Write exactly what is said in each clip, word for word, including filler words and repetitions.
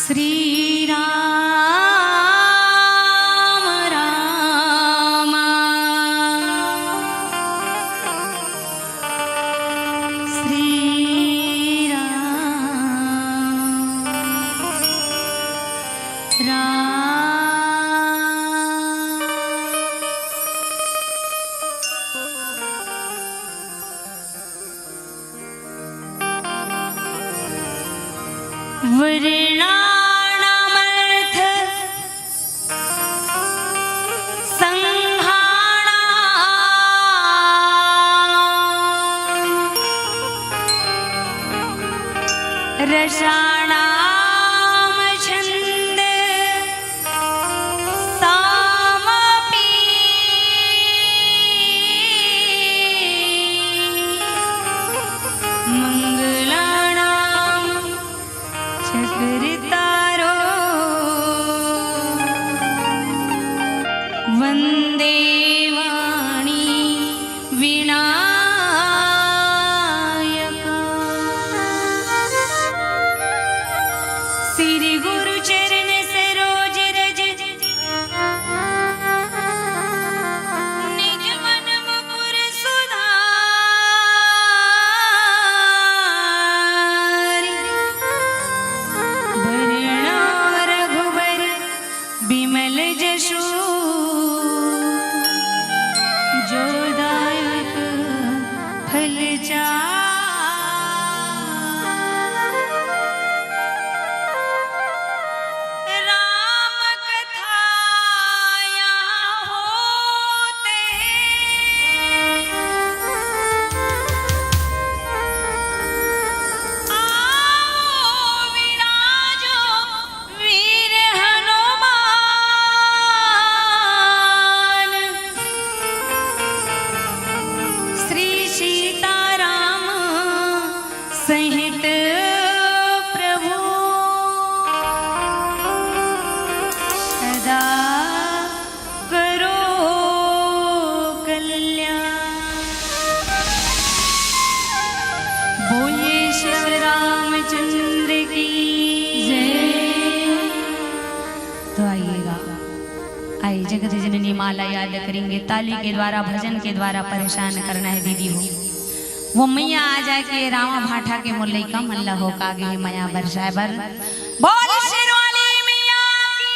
श्री राम राम श्री राम राम। वर्णानामर्थ संहाणा रसाणाम छंद सामपि मंगलाणाम चक्रतारो वंदे वाणी विनायका। श्री गुरु चरण सरोज रज निज मन मुकुर सुधारि। भरणा रघुबर बिमल जसु जो दायक फल चारि। राम कथा यहाँ होत हे। आओ विराजो वीर हनुमान। श्री सीताराम सहित प्रभु सदा करो कल्याण। बोलिए श्री रामचंद्र की जय। तो आइएगा, आइए जगत जननी माला याद करेंगे। ताली के द्वारा, भजन के द्वारा परेशान करना है दीदी हो। वो मैया आ जाए के रामा भाठा के मोर लइका मन ला होका गे हे मया बरसाए बर। बोल शेरवाली मैया की।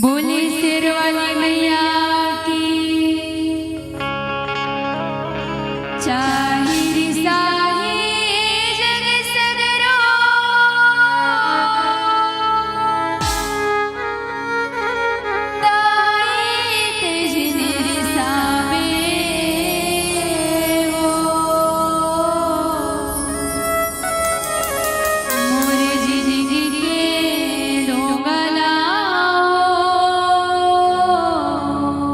बोले शेरवाली मैया की। चाही रिसाही जग सगरो, ताई ते जिन रिसावे हो। मोर जिनगी के डोंगला हो।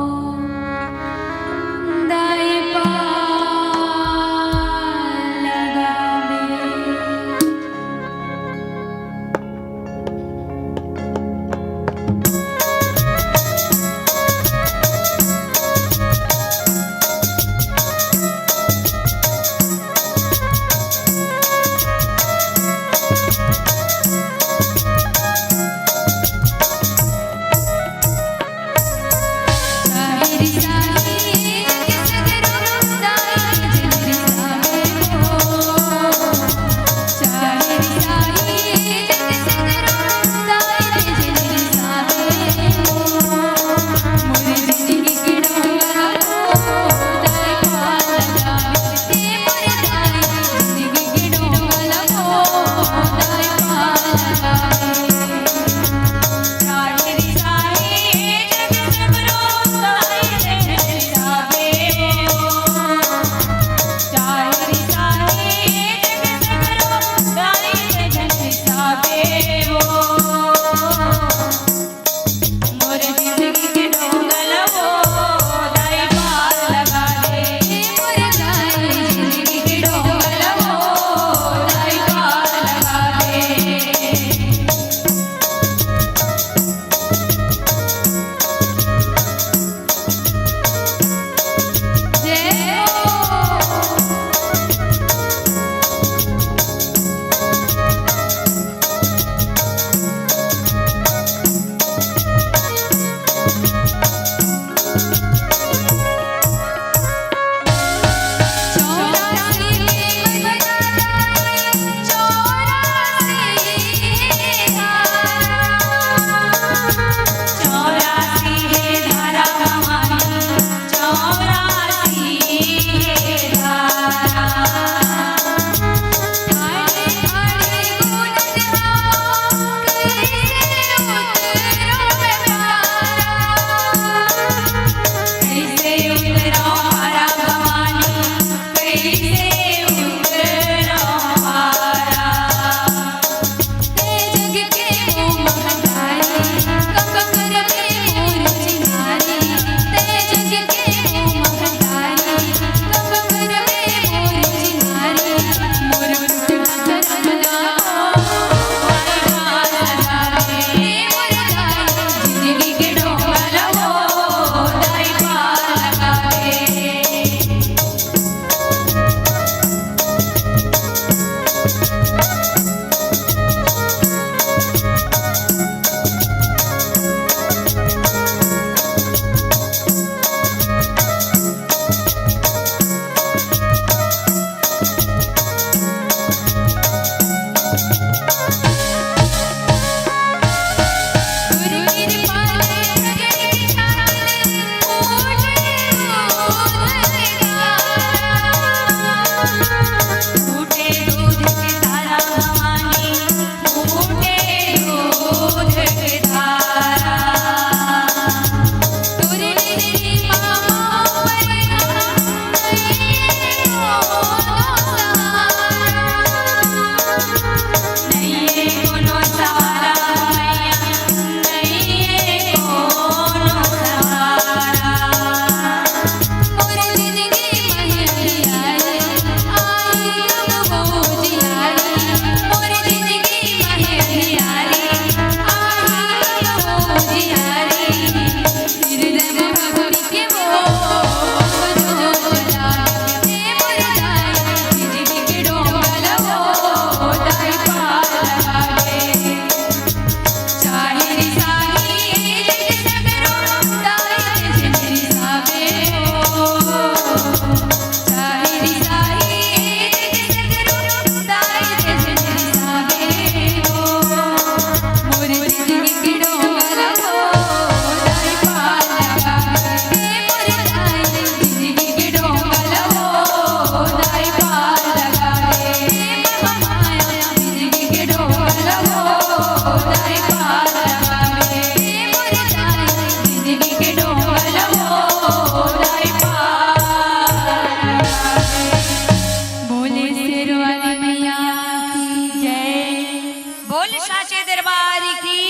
बोल साचे दरबार की,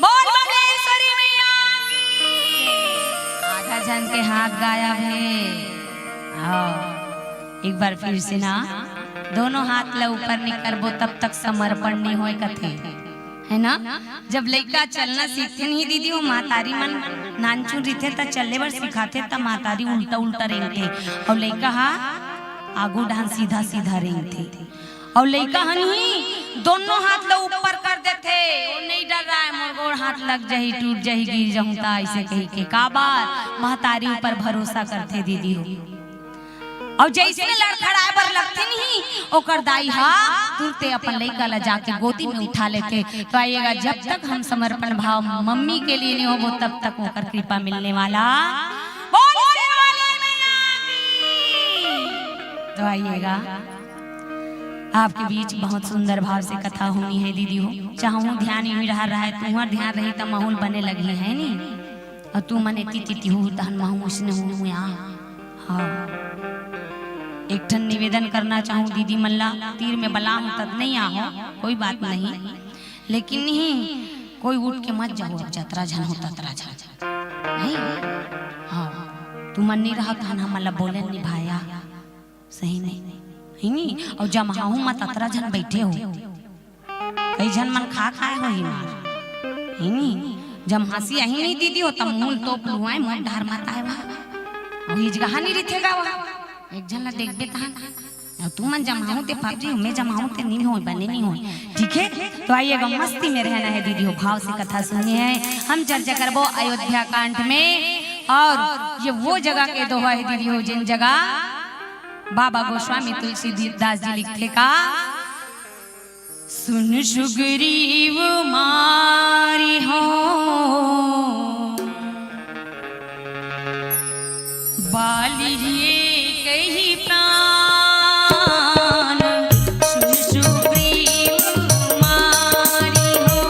बोल बमलेश्वरी मैया की। आधा झन के हाथ गायब हे। हाँ, एक बार फिर से ना, दोनों हाथ ला ऊपर नइ करबो तब तक समर्पण नइ होय कथे, है ना? जब लइका चलना सीखथे नहीं दीदी, वो महतारी मन नानचुन रहिथे त चले बर सिखाथे त महतारी उल्टा उल्टा रेंगथे, अउ लइका हा आगू डाहन सीधा सीधा रेंगथे। अउ लइका ह नहीं, दोनों हाथ ला ऊपर कर देथे, वो नइ डर्राय, मोर गोड़ हाथ लग जाही, टूट जाही, गिर जाहूं त, अइसे कहिके। काबर? महतारी ऊपर भरोसा करथे दीदी हो। अउ जइसने लड़खड़ाय बर लगथे नहीं, ओकर दाई हा तुरते अपन लइका ला जाके गोदी में उठा लेथे। त आइएगा, जब तक हम समर्पण भाव मम्मी के लिए नहीं होबो, तब तक ओकर कृपा मिलने वाला। बोल शेरावाली मैया की। त आइएगा, आपके बीच बहुत सुंदर भाव से कथा होनी है दीदी हो। चाहूं ध्यान इही डहर रहय, तुंहर ध्यान रही त माहौल बने लगही, है नी? अउ तुमन एती तेती हो, तहन महूं उसने हो या। हाँ। एक ठन निवेदन करना चाहूं दीदी मन ला, तीर में बला हूं तब नहीं आहो, कोई बात नहीं, लेकिन नहीं, कोई उठ के मत जाओ, जतरा झन हो ततरा झन, नहीं? हाँ, तुमन नहीं रहा तहन हमन ला बोले नहीं भाया, सही नहीं, है नी? अउ जमहाहू म ततरा झन बैठे हो, कई झन मन खा खाए होही मार, है नी? जमहासी आही नहीं दीदी हो, त मूल तोप लुआए, मोर डहर मत आए वा। अउ हिजगहा नहीं रिथे गा वा। एक झन ला देखबे तहन। अउ तुमन जमहाहू ते फर्जी हो, मैं जमहाहू ते नहीं होय, बने नहीं होय। ठीक है? त आइएगा, मस्ती में रहना है दीदी हो, भाव से कथा सुननी है। हम चर्चा करबो अयोध्या कांड में, अउ ये वो जगह के दोहा है दीदी हो, जिन जगह बाबा गोस्वामी तुलसीदास जी लिखथे का, सुन सुग्रीव मारिहौं बाली एक ही प्राण। सुन सुग्रीव मारिहौं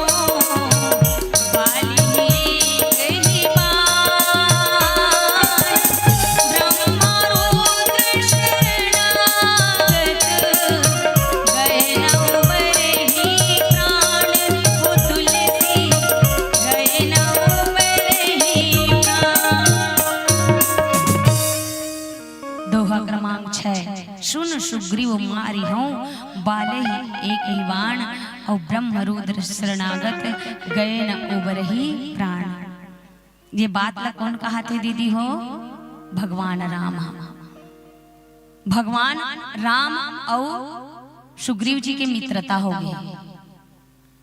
बाली एक ही प्राण। ब्रह्मा रुद्र शरणागत गए न उबरहि प्राण। हो तुलसी गए न उबरहि प्राण। दोहा क्रमांक छह। सुन सुग्रीव मारिहौं बाली एक ही बाण, अउ ब्रह्म रुद्र शरणागत गए न उबरहि प्राण। ये बात ला कोन कहाथे दीदी हो? भगवान राम ह। भगवान राम अउ सुग्रीव जी के मित्रता हो गे।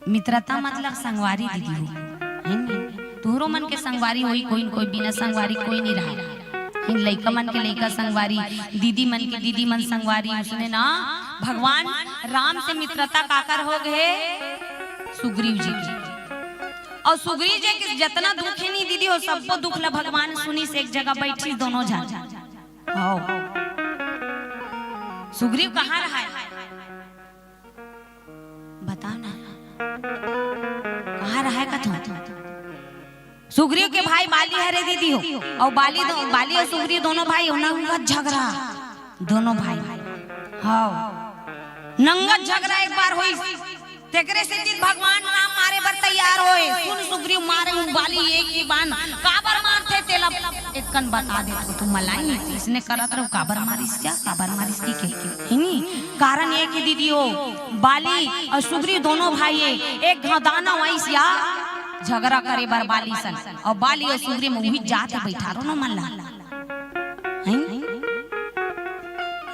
मित्रता मतलब संगवारी दीदी हो, है नी? तुहरो मन के संगवारी होई कोई न कोई, बिना संगवारी कोई नहीं रहा। इन लइका मन के लइका संगवारी, दीदी मन के दीदी मन संगवारी, उसने ना भगवान राम से मित्रता काकर हो गे? सुग्रीव जी की। अउ सुग्रीव जी के जतना दुख हे नहीं दीदी हो, सबको दुख ला भगवान सुनिस, एक जगह बैठिस दोनों झन। हव। सुग्रीव कहाँ रहय? बताओ ना, कहाँ रहय कथो? सुग्रीव के भाई बाली हरे दीदी हो, अउ बाली दो, बाली अउ सुग्रीव दोनों भाई हो, नंगत झगरा, दोनों भाई। हव, नंगत झगरा एक बार होइस, तेकरे सेती भगवान राम मारे बर तैयार होए। सुन सुग्रीव मारिहौं बाली एक ही बाण, काबर मारथे तेला एक कन बता देथों, तू मलाई नहीं, इसने करत रहो, काबर मारिस क्या, काबर मारिस की के, है नी? कारण ये कि दीदी हो, बाली अउ सुग्रीव दोनों भाई हे, एक घाव दानव आइस या झगरा करे बर बाली सन, अउ बाली अउ सुग्रीव में उही जात हे, बैठारो न मन ला, हैं?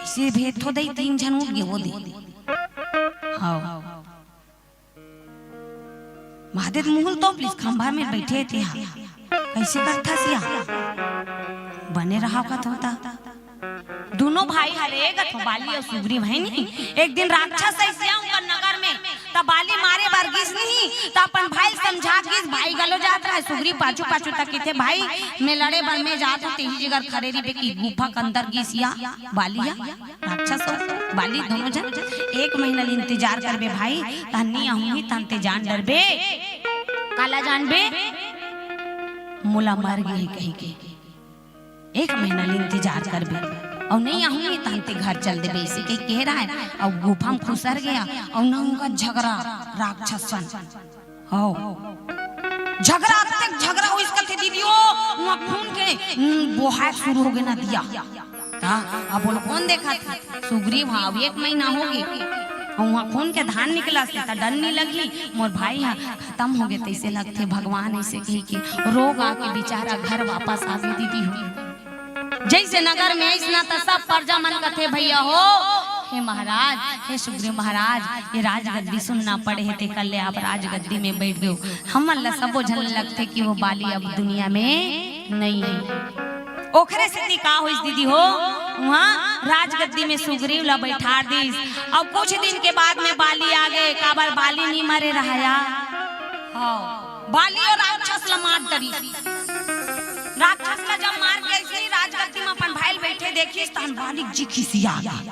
इसे भेद थो दई, तीन झन उठ गे वो दे। हव। महादेव मुहुल तो पुलिस खंभा में बैठे थे हा। कैसे करथा सिया? बने रहा कथों ता। दोनों भाई हरे कथों बाली अउ सुग्रीव हे नी। एक दिन राक्षस आइस या उनकर नगर में, त बाली मारे बर गिस नहीं, त अपन भाई समझा गिस, भाई घलो जात रहय, सुग्रीव पाछू पाछू तकिस हे, भाई मैं लड़े बर मैं जात हूँ, तेही जगह खड़े रहिबे कि गुफा के अंदर गिस या बाली या। राक्षस अउ बाली दोनों झन एक महीना ले इंतजार करबे भाई, तहन नी आहूं ही तहन ते जान डरबे। काला जानबे? मोला मर गे हे कहिके। एक महीना ले इंतजार करबे। अउ नहीं आहूं, तहन ते घर चल देबे, अइसे कहि के रहे। अउ गुफा म खुसर गे, अउ नंगत झगरा राक्षस सन। हव। झगरा, अतेक झगरा होइस कथे दीदी हो, उहाँ खून के, उम, बोहाय शुरू होगे नदिया। हाँ, अब बोल कोन देखत हे? सुग्रीव, हाँ, अब एक महीना होगे। अउ उहाँ खून के धार निकलस हे, त डर नइ लगही, मोर भाई ह खतम होगे तइसे लगथे। भगवान अइसे कहि के रोग आके बिचारा घर वापस आगे दीदी हो। जइसे नगर में आइस ना, त सब प्रजा मन कथे, "भइया हो, हे महाराज, हे सुग्रीव महाराज, ये राजगद्दी सुन्ना पड़े हे, तेकर ले आप राजगद्दी में बइठ गेव।" हमन ला सबो झन ल लगथे कि वो बाली अब दुनिया में नइ हे। ओखरे सेती का होइस दीदी हो, उहाँ राजगद्दी में सुग्रीव ला बइठार दिस। अउ कुछ दिन के बाद में बाली आगे, काबर बाली नइ मरे रहय। हाँ, बाली अउ राक्षस ला मार डरिस। राक्षस ला जब मार के अइसे ही राजगद्दी में अपन भाई ल बइठे देखिस, तहन बाली जी खिसिया गे। हाँ।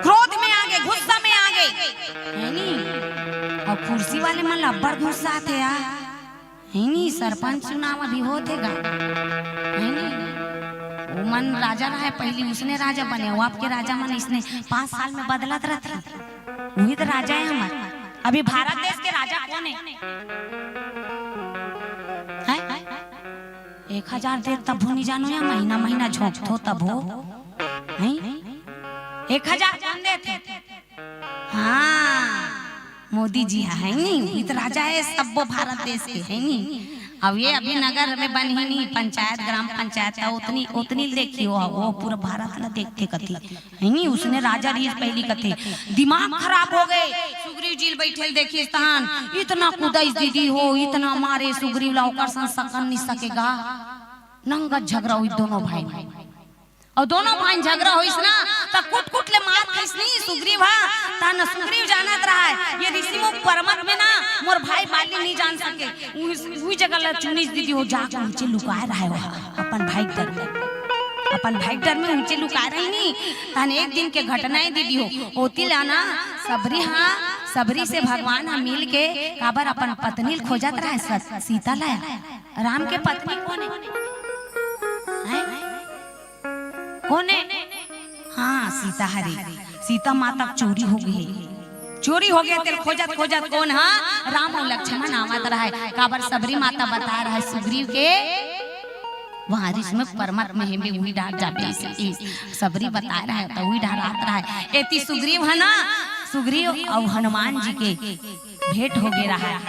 क्रोध में आगे, गुस्सा में आगे। हे नी? अउ कुर्सी वाले मन ला अब्बड़ गुस्सा आथे यार। हे नी? सरपंच चुनाव अभी होत हे गा। हे नी? वो मन राजा रहय पहिली, उसने राजा बने, वो अब के राजा मन इसने पाँच साल में बदलत रहिथे। उही त राजा हे हमर। अभी भारत देश के राजा कोन हे? हैं? एक हजार दे तभो नइ जानो या महीना महीना झोंकथो तभो? हैं? एक हजार कोन देथे? हाँ, मोदी जी ह, हे नी? उही त राजा हे सब्बो भारत देश के, हे नी? अब ये अभी नगर में बनही नी, पंचायत, ग्राम पंचायत, त ओतनी, ओतनी ल देखही वो, वो पूरा भारत ला देखथे कथे। हे नी, उसने राजा रहिस पहिली कथे, दिमाग खराब होगे। सुग्रीव जी ल बइठे ल देखिस तहन, इतना कुदाइस दीदी हो, इतना मारे सुग्रीव ला, ओकर संग सकन नइ सके गा। नंगत झगरा होइस दोनों भाई। अउ दोनों भाई झगरा होइस ना, त कुट कुट ले मार खाइस नी सुग्रीव हा। तहन सुग्रीव जानत रहय, ये ऋषि मुख परमत में ना मोर भाई बाली नइ जान सके। उही, उही जगह ला चुनिस दीदी हो, जाके ऊंचे लुकाय रहय वो हा, अपन भाई के डर में। अपन भाई के डर में ऊंचे लुकाय रहिस नी। तहन एक दिन के घटना हे दीदी हो, ओती ला ना सबरी हा, सबरी से भगवान हा मिल के काबर अपन पत्नी ल खोजत रहय, स-, सीता ला। राम के पत्नी कोन हे? हैं? कोन हे? हाँ, सीता हरे। सीता माता के चोरी होगे हे। चोरी होगे तेला खोजत खोजत कोन हा? राम अउ लक्ष्मण आवत रहय। काबर सबरी माता बताय रहय सुग्रीव के वहाँ ऋषि मुख परमत में हे, उही डाहर जाबे, अइसे, अइसे सबरी बताय रहय, त उही डाहर आत रहय। एती सुग्रीव ह ना, सुग्रीव अउ हनुमान जी के भेंट होगे रहय।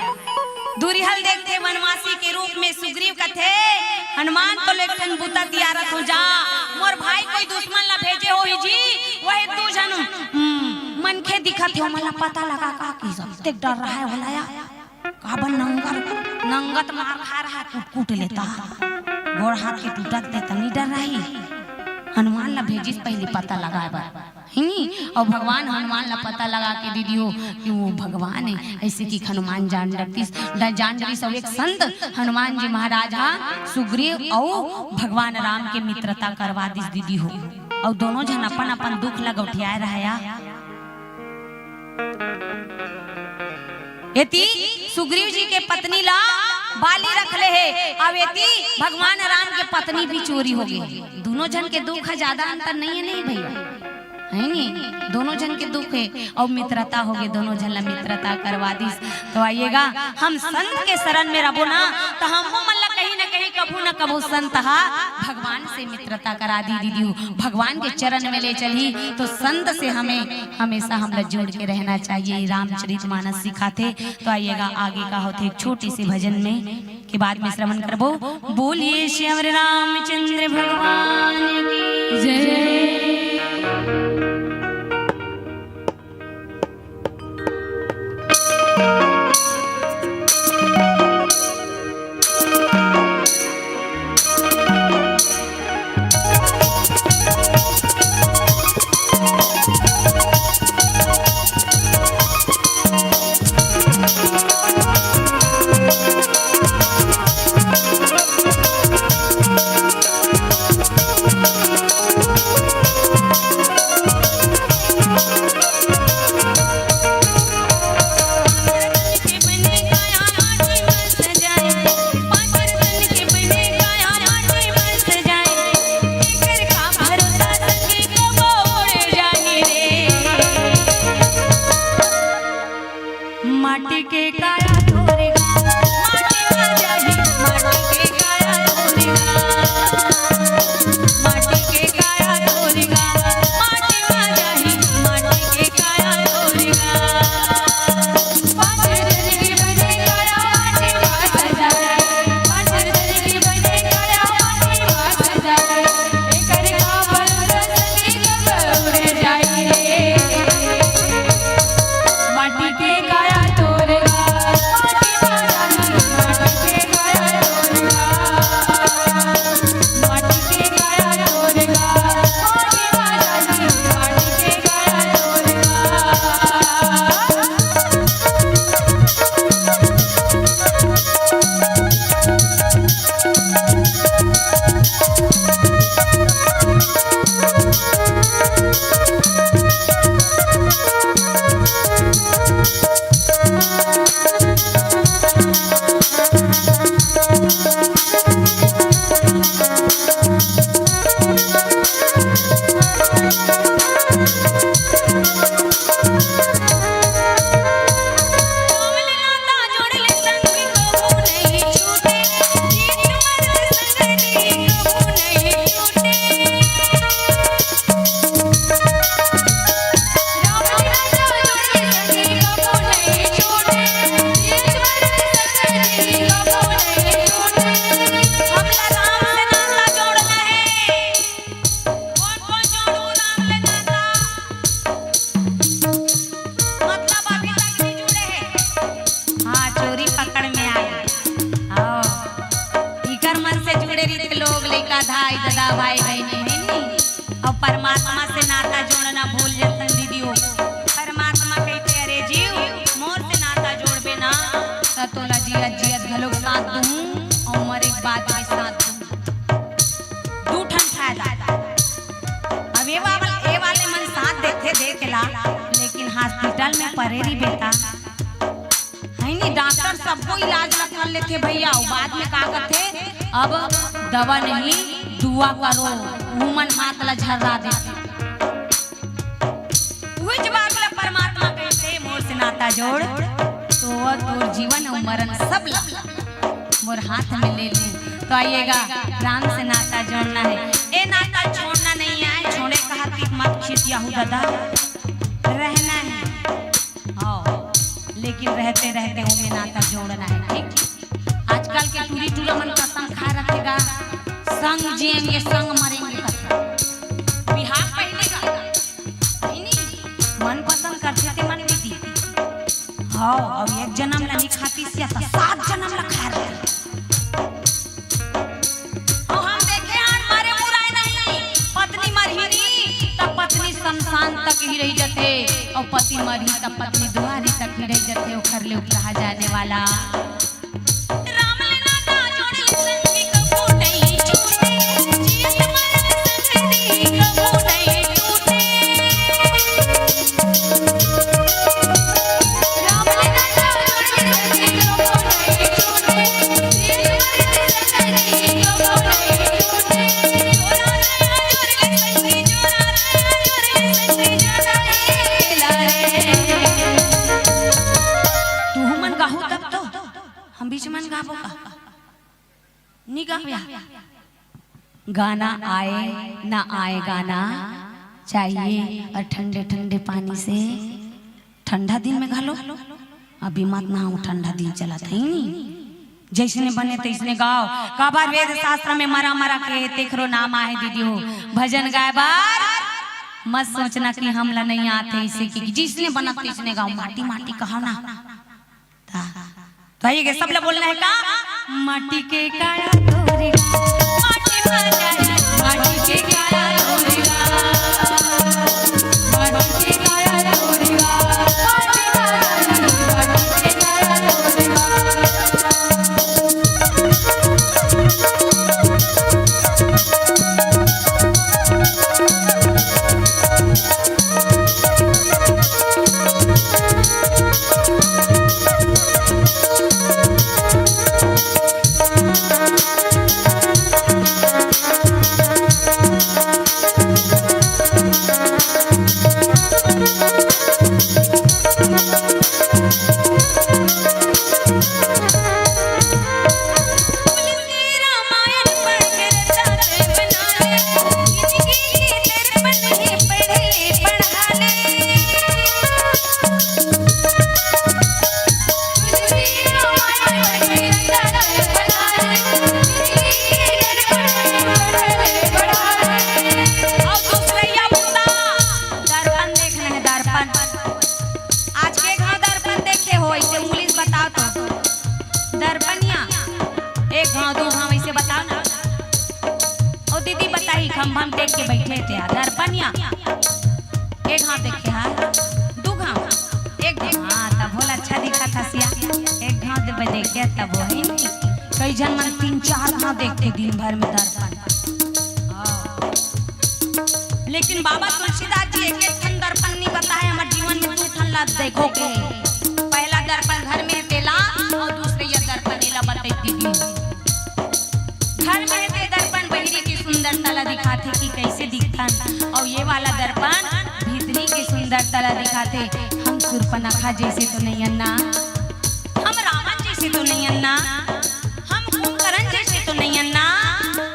दूरिहा ल देखथे वनवासी के रूप में सुग्रीव कथे, "हनुमान तोला एक ठन बुता दियारत हों, जा, मोर भाई कोई दुश्मन ला भेजे होही जी, वही दू झन, हम्म, मनखे दिखत हे, ओमन ला पता लगा का कि सब देख डर रहय ओला या।" काबर नंगर, नंगत मार खाय रहय, कुट कुट लेता। गोड़ हाथ के टूटत ते तनी डर रही। हनुमान ला भेजिस पहिली पता लगाय बर। हे नी? अउ भगवान हनुमान ला पता लगा के दीदी हो कि वो भगवान हे। अइसे कि हनुमान जान डरतिस, ड-, जान डरिस अउ एक संत हनुमान जी महाराज हा सुग्रीव अउ भगवान राम के मित्रता करवा दिस दीदी हो। अउ दोनों झन अपन अपन दुख ला गौठियाय रहय या। एती सुग्रीव जी के पत्नी ला बाली रख ले हे, अउ एती भगवान राम के पत्नी भी चोरी होगे। दोनों झन के दुख ह, ज्यादा अंतर नइ हे, नहीं भइया, हे नी? दोनों झन के दुख हे, अउ मित्रता होगे, दोनों झन ला मित्रता करवा दिस। तो आइएगा, हम संत के शरण में रबो ना, त हमू मन ला कहीं न कहीं कभू न कभू संत हा भगवान से मित्रता करा दी दीदी हो, भगवान के चरण में ले चलही। तो संत से हमें हमेशा हमला जुड़ के रहना चाहिए, रामचरित मानस सिखाथे। तो आइएगा, आगे का होथे एक छोटे से भजन में, के बाद में श्रवण करबो। बोलिए श्री रामचंद्र भगवान की जय। दाई ददा भाई बहिनी हे नी, अउ परमात्मा से नाता जोड़ना भूल जथन दीदी हो। परमात्मा कहिथे, "अरे जीव, मोर से नाता जोड़बे ना, त तोला जियत जियत घलोक साथ दूहूं अउ मरे के बाद भी साथ दूहूं।" दू ठन फायदा। अब ये वाला, ये वाले मन साथ देथे देख ला, लेकिन हॉस्पिटल में परे रहिबे त, है नी, डॉक्टर सबको इलाज ला कर लेथे भैया, अउ बाद में का करथे, अब दवा नहीं, दुआ करो, उमन हाथ ला झर्रा देथे। उही जवाब ला परमात्मा कहिथे, "मोर से नाता जोड़, तो तोर जीवन अउ मरण सब ला मोर हाथ में ले लूं।" तो आइएगा, राम से नाता जोड़ना है। ए, नाता छोड़ना नहीं है, छोड़े कहा कि मत खिसियाहू दादा, रहना है। हाँ, लेकिन रहते रहते ओमे नाता जोड़ना है, ठीक? आजकल के टूरी टूरा मन कसम खा रखेगा, "संग जिएंगे, संग मरेंगे" करके। बिहाव पहले का, नहीं, नहीं, मनपसंद करथे ते मन में दी। हाँ, अब एक जन्म ला नहीं खातिस या त सात जन्म ला खा रहे। अउ हम देखे हन, मरे मुराए नहीं, पत्नी मरही नी, त पत्नी शमशान तक ही रहि जथे, अउ पति मरही, त पत्नी दुआरी तक ही रहि जथे, ओखर ले उपराहा जाने वाला। राम ले नाता जोड़ ले संगी कबू नहीं छूटे, जियत मरत संगी कबू नहीं छूटे। तुहू मन गाहू तब तो हम बीच मन गाबो का? नी गाबे। गाना आए ना आए, गाना चाहिए। और ठंडे ठंडे पानी से ठंडा दिन में घलो अभी मत नहाओ, ठंडा दिन चलत हे। जैसने बने तैसने गाओ। काबर वेद शास्त्र में मरा मरा के तेखरो नाम आहे दीदी हो। भजन गाए बर मत सोचना कि हमला नहीं आथे, इसे कि जिसने बनत तैसने गाओ, माटी माटी कहो ना। ता, तो ये सब ला बोलना है का? माटी के काया तोरी, माटी के काया तोरी, माटी के काया तोरी। दर्पण देखना है, दर्पण। आज के घाव दर्पण देखे हो, ऐसे उंगली से बताओ तो। दर्पणिया, एक घाव, दो घाव, ऐसे बताओ ना। ओ दीदी बताही, खंभा में देख के बैठे थे, दर्पणिया। एक घाव देखे हा, दू घाव, एक घाव, हाँ, तब होला अच्छा दिखा था सिया। एक घाव देबे देखे तब वही नहीं। कई झन मन तीन चार घाव देखते दिन भर में दर्पण। हाँ। लेकिन बाबा तुलसीदास जी एक एक ठन दर्पण नहीं बताए, हमर जीवन में दू ठन ला देखो के। पहला दर्पण घर में तेला और दूसरे ये दर्पण एला बताई दीदी। घर में ते दर्पण बहिरी के सुंदरता ला दिखाथे कि कैसे दिखथन, और ये वाला दर्पण भीतरी के सुंदरता ला दिखाथे। हम सूर्पनखा जैसे तो नहीं अन्ना, हम रावण जैसे तो नहीं अन्ना, हम कुंभकर्ण जैसे तो नहीं अन्ना,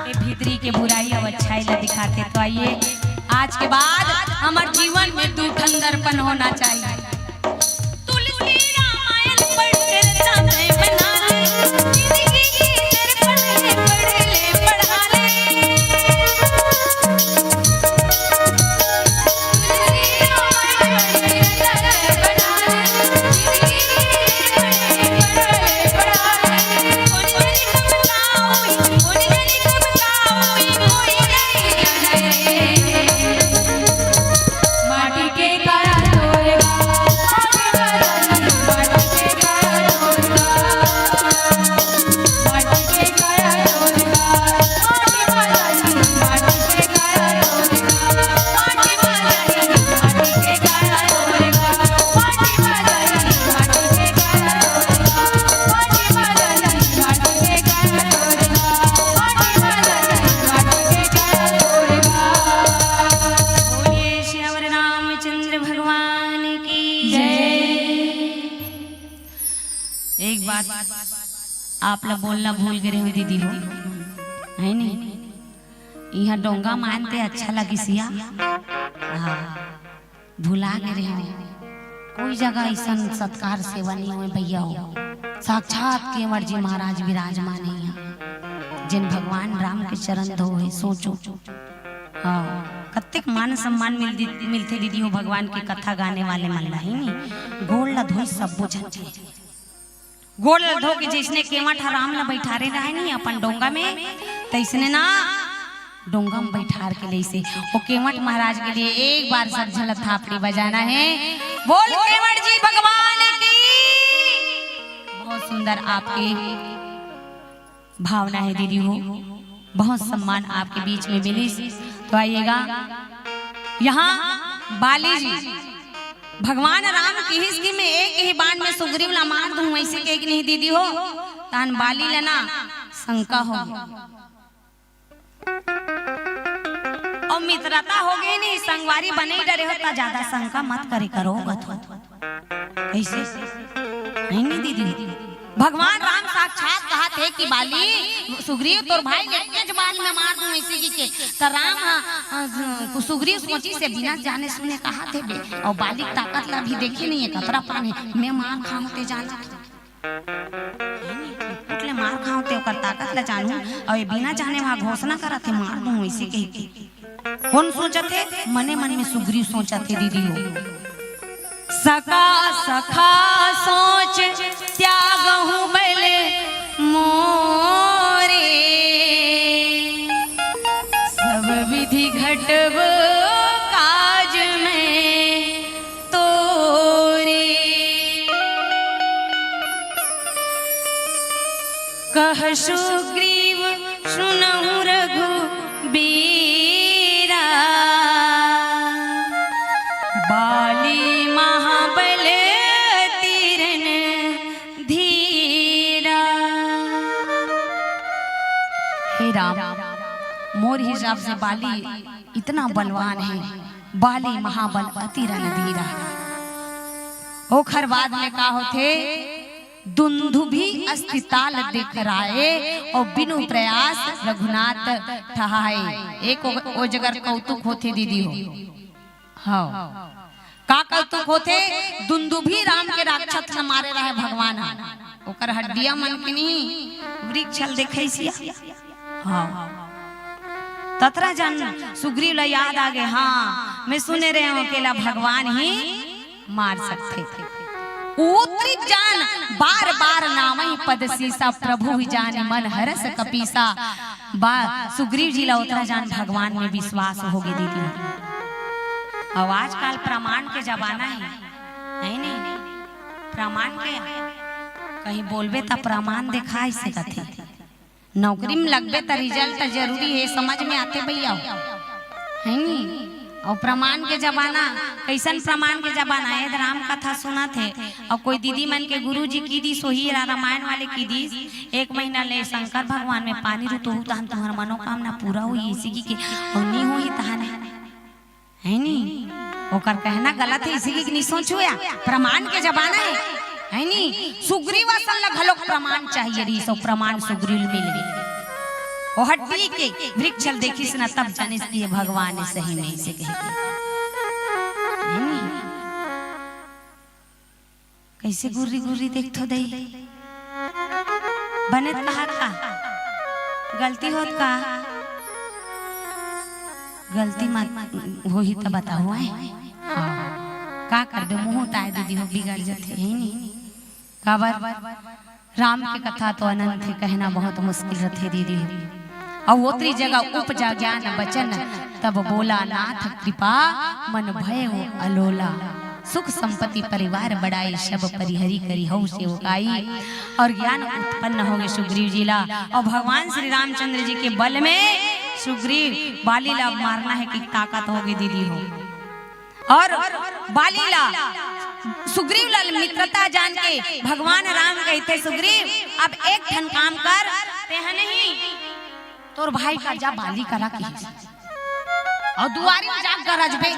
ये भीतरी के बुराई और अच्छाई ला दिखाथे। तो आइए, आज के बाद हमर जीवन में दू ठन दर्पण होना चाहिए। तुलसी रामायण पढ़ के समय बना ले, जिंदगी के दर्पण है, पढ़ ले, पढ़ा ले। आप ला बोलना भूल गे रेहेंव दीदी हो, है नी? इहाँ डोंगा मानते अच्छा लगिस या। हाँ, भुला गे रेहेंव। कोई जगह अइसन सत्कार सेवा नइ होय भैया हो। साक्षात केवट जी महाराज विराजमान हे इहाँ, जेन भगवान राम के चरण धोए हे। सोचो, हाँ, कतेक मान सम्मान मिल दि-, मिलथे दीदी हो भगवान के कथा गाने वाले मन ला, है नी? गोड़ ला धोई सब्बो झन के। गोड़ ला धो के जइसने केवट ह राम ला बइठारे रहय नी अपन डोंगा में, तइसने ना डोंगा में बइठार के लइसे। ओ केवट महाराज के लिए एक बार सब झन ला थापड़ी बजाना हे। बोल केवट जी भगवान की। बहुत सुंदर आपके भावना हे दीदी हो, बहुत सम्मान आपके बीच में मिलिस। तो आइएगा, यहाँ बाली जी, भगवान राम किहिस कि मैं एक ही बाण में सुग्रीव ला मार दूं, वइसे कहे कि नहीं दीदी हो, तहन बाली ला ना शंका हो गे। अउ मित्रता हो गे नी, संगवारी बने डरे हो, त जादा शंका मत करे करो, कथो। कइसे? नहीं, नहीं दीदी। भगवान राम साक्षात कहत हे कि बाली, सुग्रीव तोर भाई ल एकेच बाण में मार दूं, अइसे कहिके। त राम ह, अ, सुग्रीव सोचिस हे बिना जाने सुने कहत हे बे, अउ बाली के ताकत ला भी देखे नइ हे, कतरा पान हे, मैं मार खाहूं ते जान। कुट ले मार खाहूं ते ओकर ताकत ला जानहूं, अउ ये बिना जाने वहां घोषणा करत हे, मार दूं अइसे कहिके। कोन सोचत हे? मने मन में सुग्रीव सोचत हे दीदी हो। सका सखा सोच त्यागहु बल मोरे, सब विधि घटब काज में तोरे। कह सुग्रीव सुनहु रघुबीरा, बाली महाबल अति रणधीरा। हे राम, मोर हिसाब से बाली इतना बलवान हे, बाली महाबल अति रणधीरा। ओखर बाद में का होथे? दुंदुभी अस्ति ताल देखराए, अउ बिनु प्रयास रघुनाथ ठहाए। एक ओ, ओ जगर कौतुक होथे दीदी हो। हाँ, का कौतुक होथे? दुंदुभी राम के राक्षस ल मारे रहय भगवान ह, ओकर हड्डिया मन के नहीं, वृक्ष ल देखइसिया। हाँ, ततरा जन सुग्रीव ला याद आ गे, हाँ, मैं सुने रहेंव अकेला भगवान ही मार सकथे। ओतरी जान बार बार नावहि पद सीसा, प्रभु ही जानि मन हरस कपीसा। बा सुग्रीव जी ला ओतरा जान भगवान में विश्वास हो गे दीदी। अउ आजकल प्रमाण के जमाना हे, नहीं, नहीं, प्रमाण के कहीं बोलबे त प्रमाण देखाय सकत हे। नौकरी में लगबे त result त जरूरी हे, समझ में आथे भैया, है नी? अउ प्रमाण के जमाना, कइसन प्रमाण के जमाना हे? राम कथा सुनत हे अउ कोई दीदी मन के गुरु जी की दिस होही, रा-, रामायण वाले की दिस, एक महीना ले शंकर भगवान में पानी रुतोहू, तहन तुम्हर मनोकामना पूरा होही, अइसे कहिके, अउ नी होही तहन हे। है नी? ओकर कहना गलत हे, अइसे कहिके नी सोचो या। प्रमाण के जमाना हे, है नी? सुग्रीव असन ला घलोक प्रमाण चाहिए रहिस, अउ प्रमाण सुग्रीव ल मिल गे। ओ हड्डी के वृक्ष ल देखिस न, तब जानिस कि ये भगवान हे सही में, अइसे कहिके। है नी? कइसे गुर्री गुर्री देखथो दई? बने त कहा का? गलती होत का? गलती मत होही त बताहू, आय? हाँ। का करबे, मुंह ताय दीदी हो, बिगड़ जथे, है नी? काबर? राम के कथा तो अनंत हे, कहना बहुत मुश्किल रथे दीदी हो। अउ ओतरी जगह उपजा ज्ञान बचन, तब बोला नाथ कृपा मन भय अलोला। सुख संपत्ति परिवार बड़ाई, सब परिहरी करी हऊ सेवकाई। अउ ज्ञान उत्पन्न हो गे सुग्रीव जी ला, अउ भगवान श्री रामचंद्र जी के बल में सुग्रीव बाली ला मारना हे कि ताकत हो गे दीदी हो। अउ बाली ला सुग्रीव ला मित्रता जान के भगवान राम कहिथे, सुग्रीव, अब एक ठन काम कर, तेह नहीं, तोर भाई करा जा, बाली करा कहिस। अउ दुवारी में जाके गरजबे।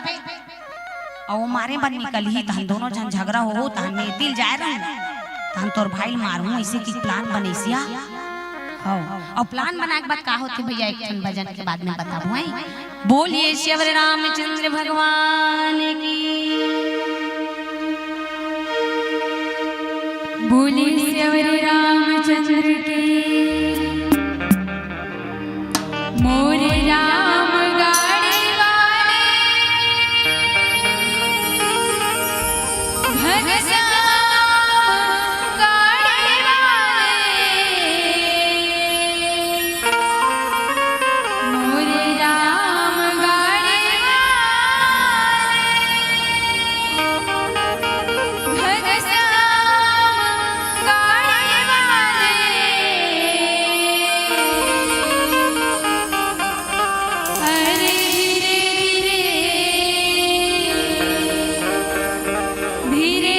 अउ ओ मारे बर निकलही, तहन दोनों झन झगरा होहू, तहन मैं एती ले जाय रहूं। तहन तोर भाई ल मारहूं, अइसे कि प्लान बनइसिया। हव, अउ प्लान बनाए के बाद का होथे भइया, एक ठन भजन के बाद में बताबो, हैं? बोलिए श्री रामचंद्र भगवान की। बोलिए श्री रामचंद्र की। मोरे राम गाड़ी वाले, घनश्याम गाड़ी वाले, मोरे राम गाड़ी वाले, घनश्याम गाड़ी वाले। अरे धीरे धीरे, धीरे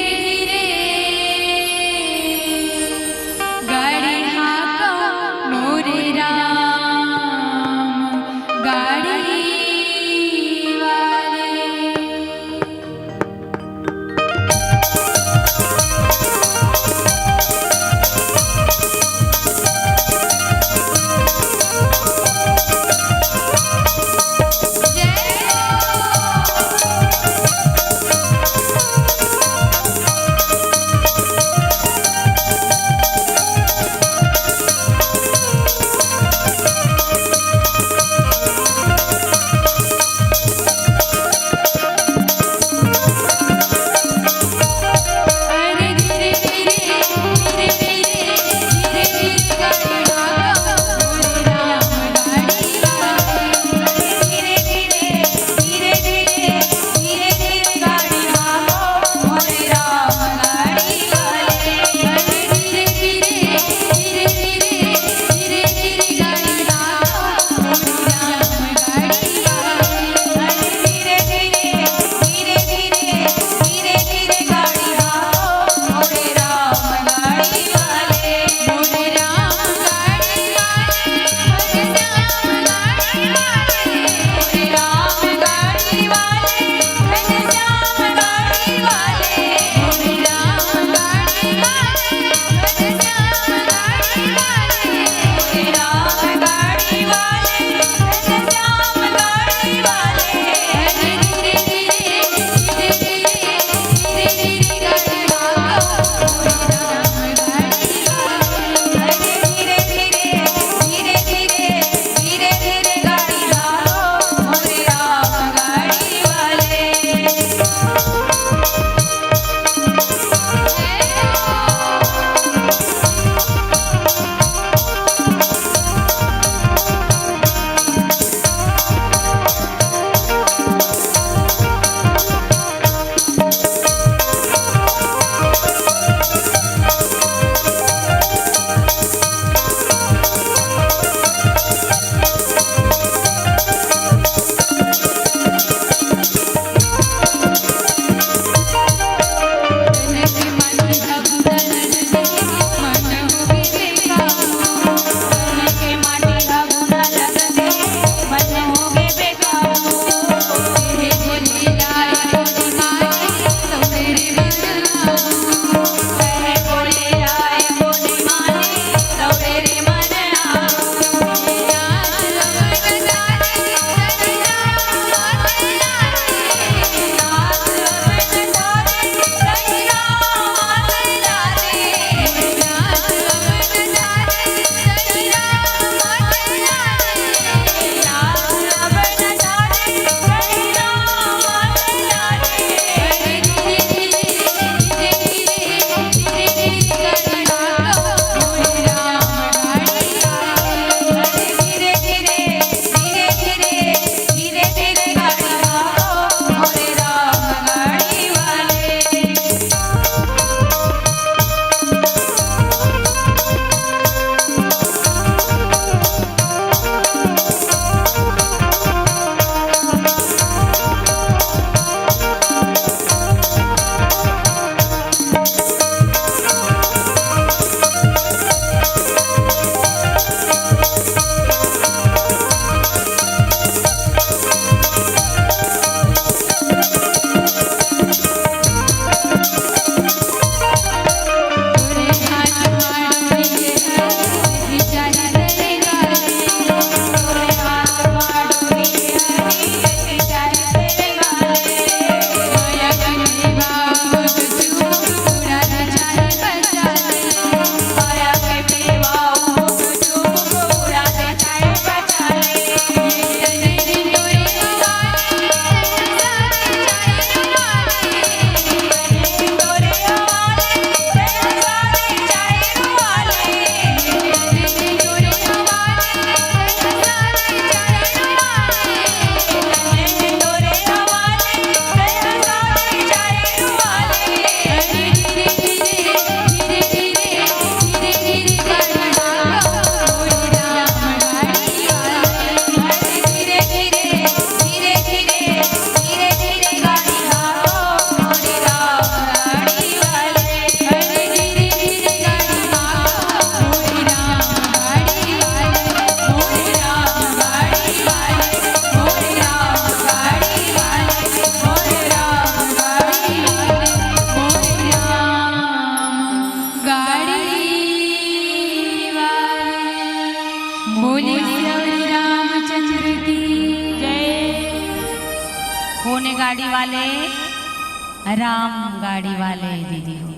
राम गाड़ी वाले दीदी हो,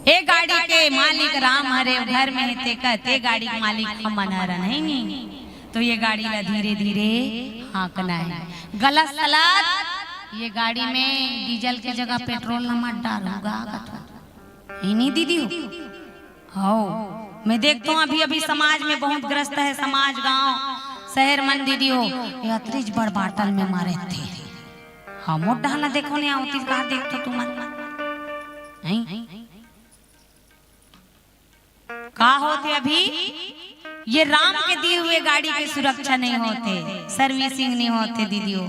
ए गाड़ी के मालिक राम हरे, घर में हे तेकर, ते गाड़ी के मालिक हमन हरन, हे नी? तो ये गाड़ी ला धीरे धीरे हाँकना हे। गलत सलत ये गाड़ी में डीजल के जगह पेट्रोल न मत डालहू गा कथों, हे नी दीदी हो? हव, मैं देखथों अभी अभी समाज में बहुत ग्रस्त हे समाज, गांव शहर मन दीदी हो, ये अतरीच बड़ बाटल में मरे थे। हाँ, मोर डहन ला देखो ने, आवती का देखथो तुमन? नहीं? का होथे अभी? ये राम के दिए हुए गाड़ी के सुरक्षा नहीं होथे, servicing नहीं होथे दीदी हो।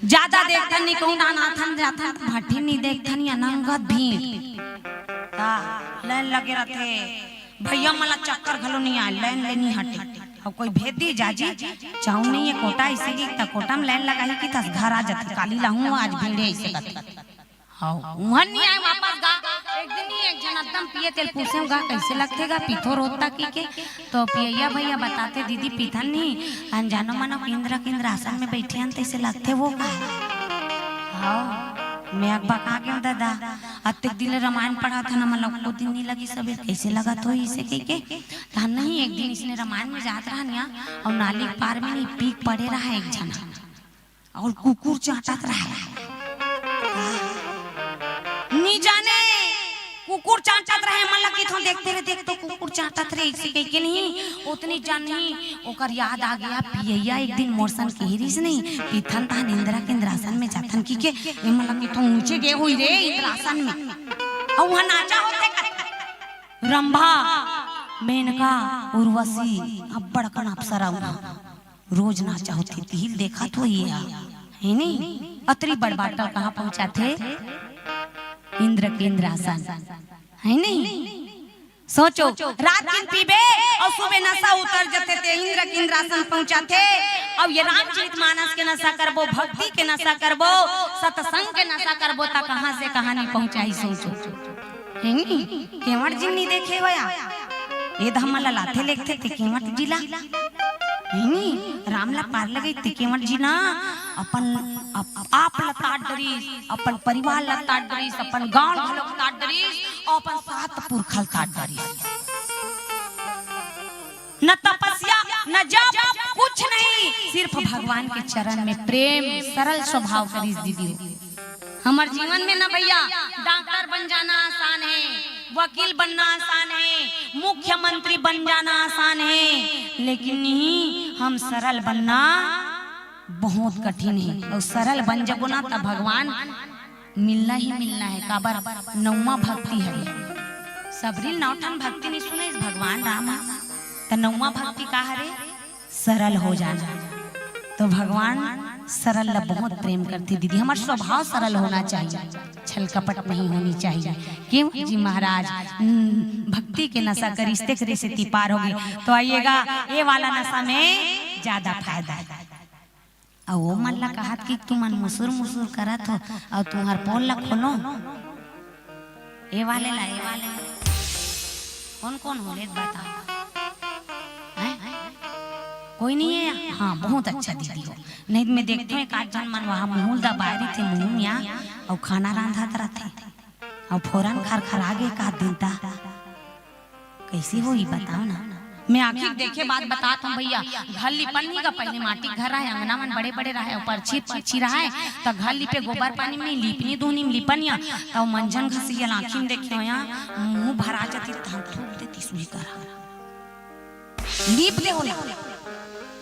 जादा देखथन नहीं, कहूँ डाहन आथन जाथन त भट्ठी नहीं देखथन, या नंगत भीड़। का लाइन लगे रथे, भैया मन ला चक्कर घलो नहीं आय, लाइन ले नहीं हटे। अउ कोई भेज दी जाजी, चाहूँ नहीं हे कोटा, इसे की त कोटा में लाइन लगाही कि तस घर आ जाथे, काली लाहूँ आज भीड़े इसे कथे। हव, उहन नहीं आय वापस गा। एक दिन ही एक झन एकदम पिए तेल पूछेंव गा, कइसे लगथे गा, पीथो रोज तक कहिके। तो पियइया भैया बताथे, दीदी पीथन नहीं, अनजानो मनो इंद्र के इंद्रासन में बइठे हन, तइसे लगथे वो गा। हव, मैं अकबका गेंव ददा, अतेक दिन ले रामायण पढ़त हन, हमन ला एको दिन नहीं लगिस सबेर, कइसे लगत होही इसे कहिके। तहन नहीं, एक दिन इसने रामायण में जात रहन या, अउ नाली के पार में नहीं पीक पड़े रहा एक झन। अउ कुकुर चांटत रहे। नी जाने कुकुर चांटत रहे, मन लगी तो देखते रहे, देख तो कुकुर चांटत रहे, इसे कहिके नहीं, ओतनी जान नहीं, ओकर याद आ गया, पियइया एक दिन मोर सन कहे रिहिस नहीं, पीथन तहन इंद्र के इंद्रासन में जाथन कहिके, ए मन लगी तो ऊंचे गे होही रे इंद्रासन में। अउ उहाँ नाचा होथे का? रंभा, मेनका, उर्वशी, अब्बड़ अकन अप्सरा उहाँ। रोज नाचा होथे, तिही ल देखत होही ये हा, हे नी? अतरी बड़ बाटल कहाँ पहुँचाथे? इंद्र के इंद्रासन, हे नी? सोचो, रात दिन पीबे अउ सुबह नशा उतर जथे, ते इंद्र के इंद्रासन पहुँचाथे। अउ ये रामचरित मानस के नशा करबो, भक्ति के नशा करबो, सत्संग के नशा करबो, त कहाँ से कहाँ नहीं पहुँचाही, सोचो। हे नी? केवट जिन नहीं देखे होया? ए धम्मा ला लाथे लेगथे ते केवट जी ला। हे नी? राम ला पार लगई ते केवट जी ना अपन आप, आप ला तार डरिस, अपन परिवार ला तार डरिस, अपन गांव घलो तार डरिस, अउ अपन सात पुरखा ला तार डरिस। न तपस्या, न जप, कुछ नहीं, सिर्फ भगवान के चरण में प्रेम, सरल स्वभाव करिस दीदी। हमर जीवन में ना भैया, डॉक्टर बन जाना आसान हे, वकील बनना आसान हे, मुख्यमंत्री बन जाना आसान हे, लेकिन नहीं, हम सरल बनना बहुत कठिन हे। अउ सरल बन जबो ना, त भगवान मिलना ही मिलना हे। काबर? नौवा भक्ति हरे। सबरी नौ ठन भक्ति नहीं सुने भगवान राम ह। त नौवा भक्ति का हरे? सरल हो जाना। तो भगवान सरल ला बहुत प्रेम करथे दीदी। हमर स्वभाव सरल होना चाहिए, छल कपट नहीं होनी चाहिए। क्यों जी महाराज? हम्म, भक्ति के नशा करिस, तेकरे सेती पार होगे। तो आइएगा, ये वाला नशा में ज्यादा फायदा हे। अउ वो मन ला कहत कि तुमन मुसुर मुसुर करत हो, अउ तुहर पोल ला खोलो। ए वाले ला, ए वाले ला। कौन कौन हो ले बताओ। हैं? कोई नहीं है? हाँ, बहुत अच्छा दीदी हो। नहीं त मैं देखथों एक आध झन मन वहाँ मुहूं ल दबाए रहिथे, मुहूं या, अउ खाना रांधत रहिथे। अउ फोरन खरखरा गे एक आध दिन ता। कइसे होही बताओ ना। मैं आँखी के देखे बात बतात हूँ भैया। घर लिपन नहीं गा, पहले माटी के घर रहे, अंगना मन बड़े बड़े रहे, अउ परछी परछी रहे, त घर लिपे गोबर पानी में नहीं, लिपनी दुहनी में लिपन या, त मंजन घसिया ल आँखी में देखे होया, मुँह भरा जाती, तहन थूक देती सुई करा। लीप दे ओला।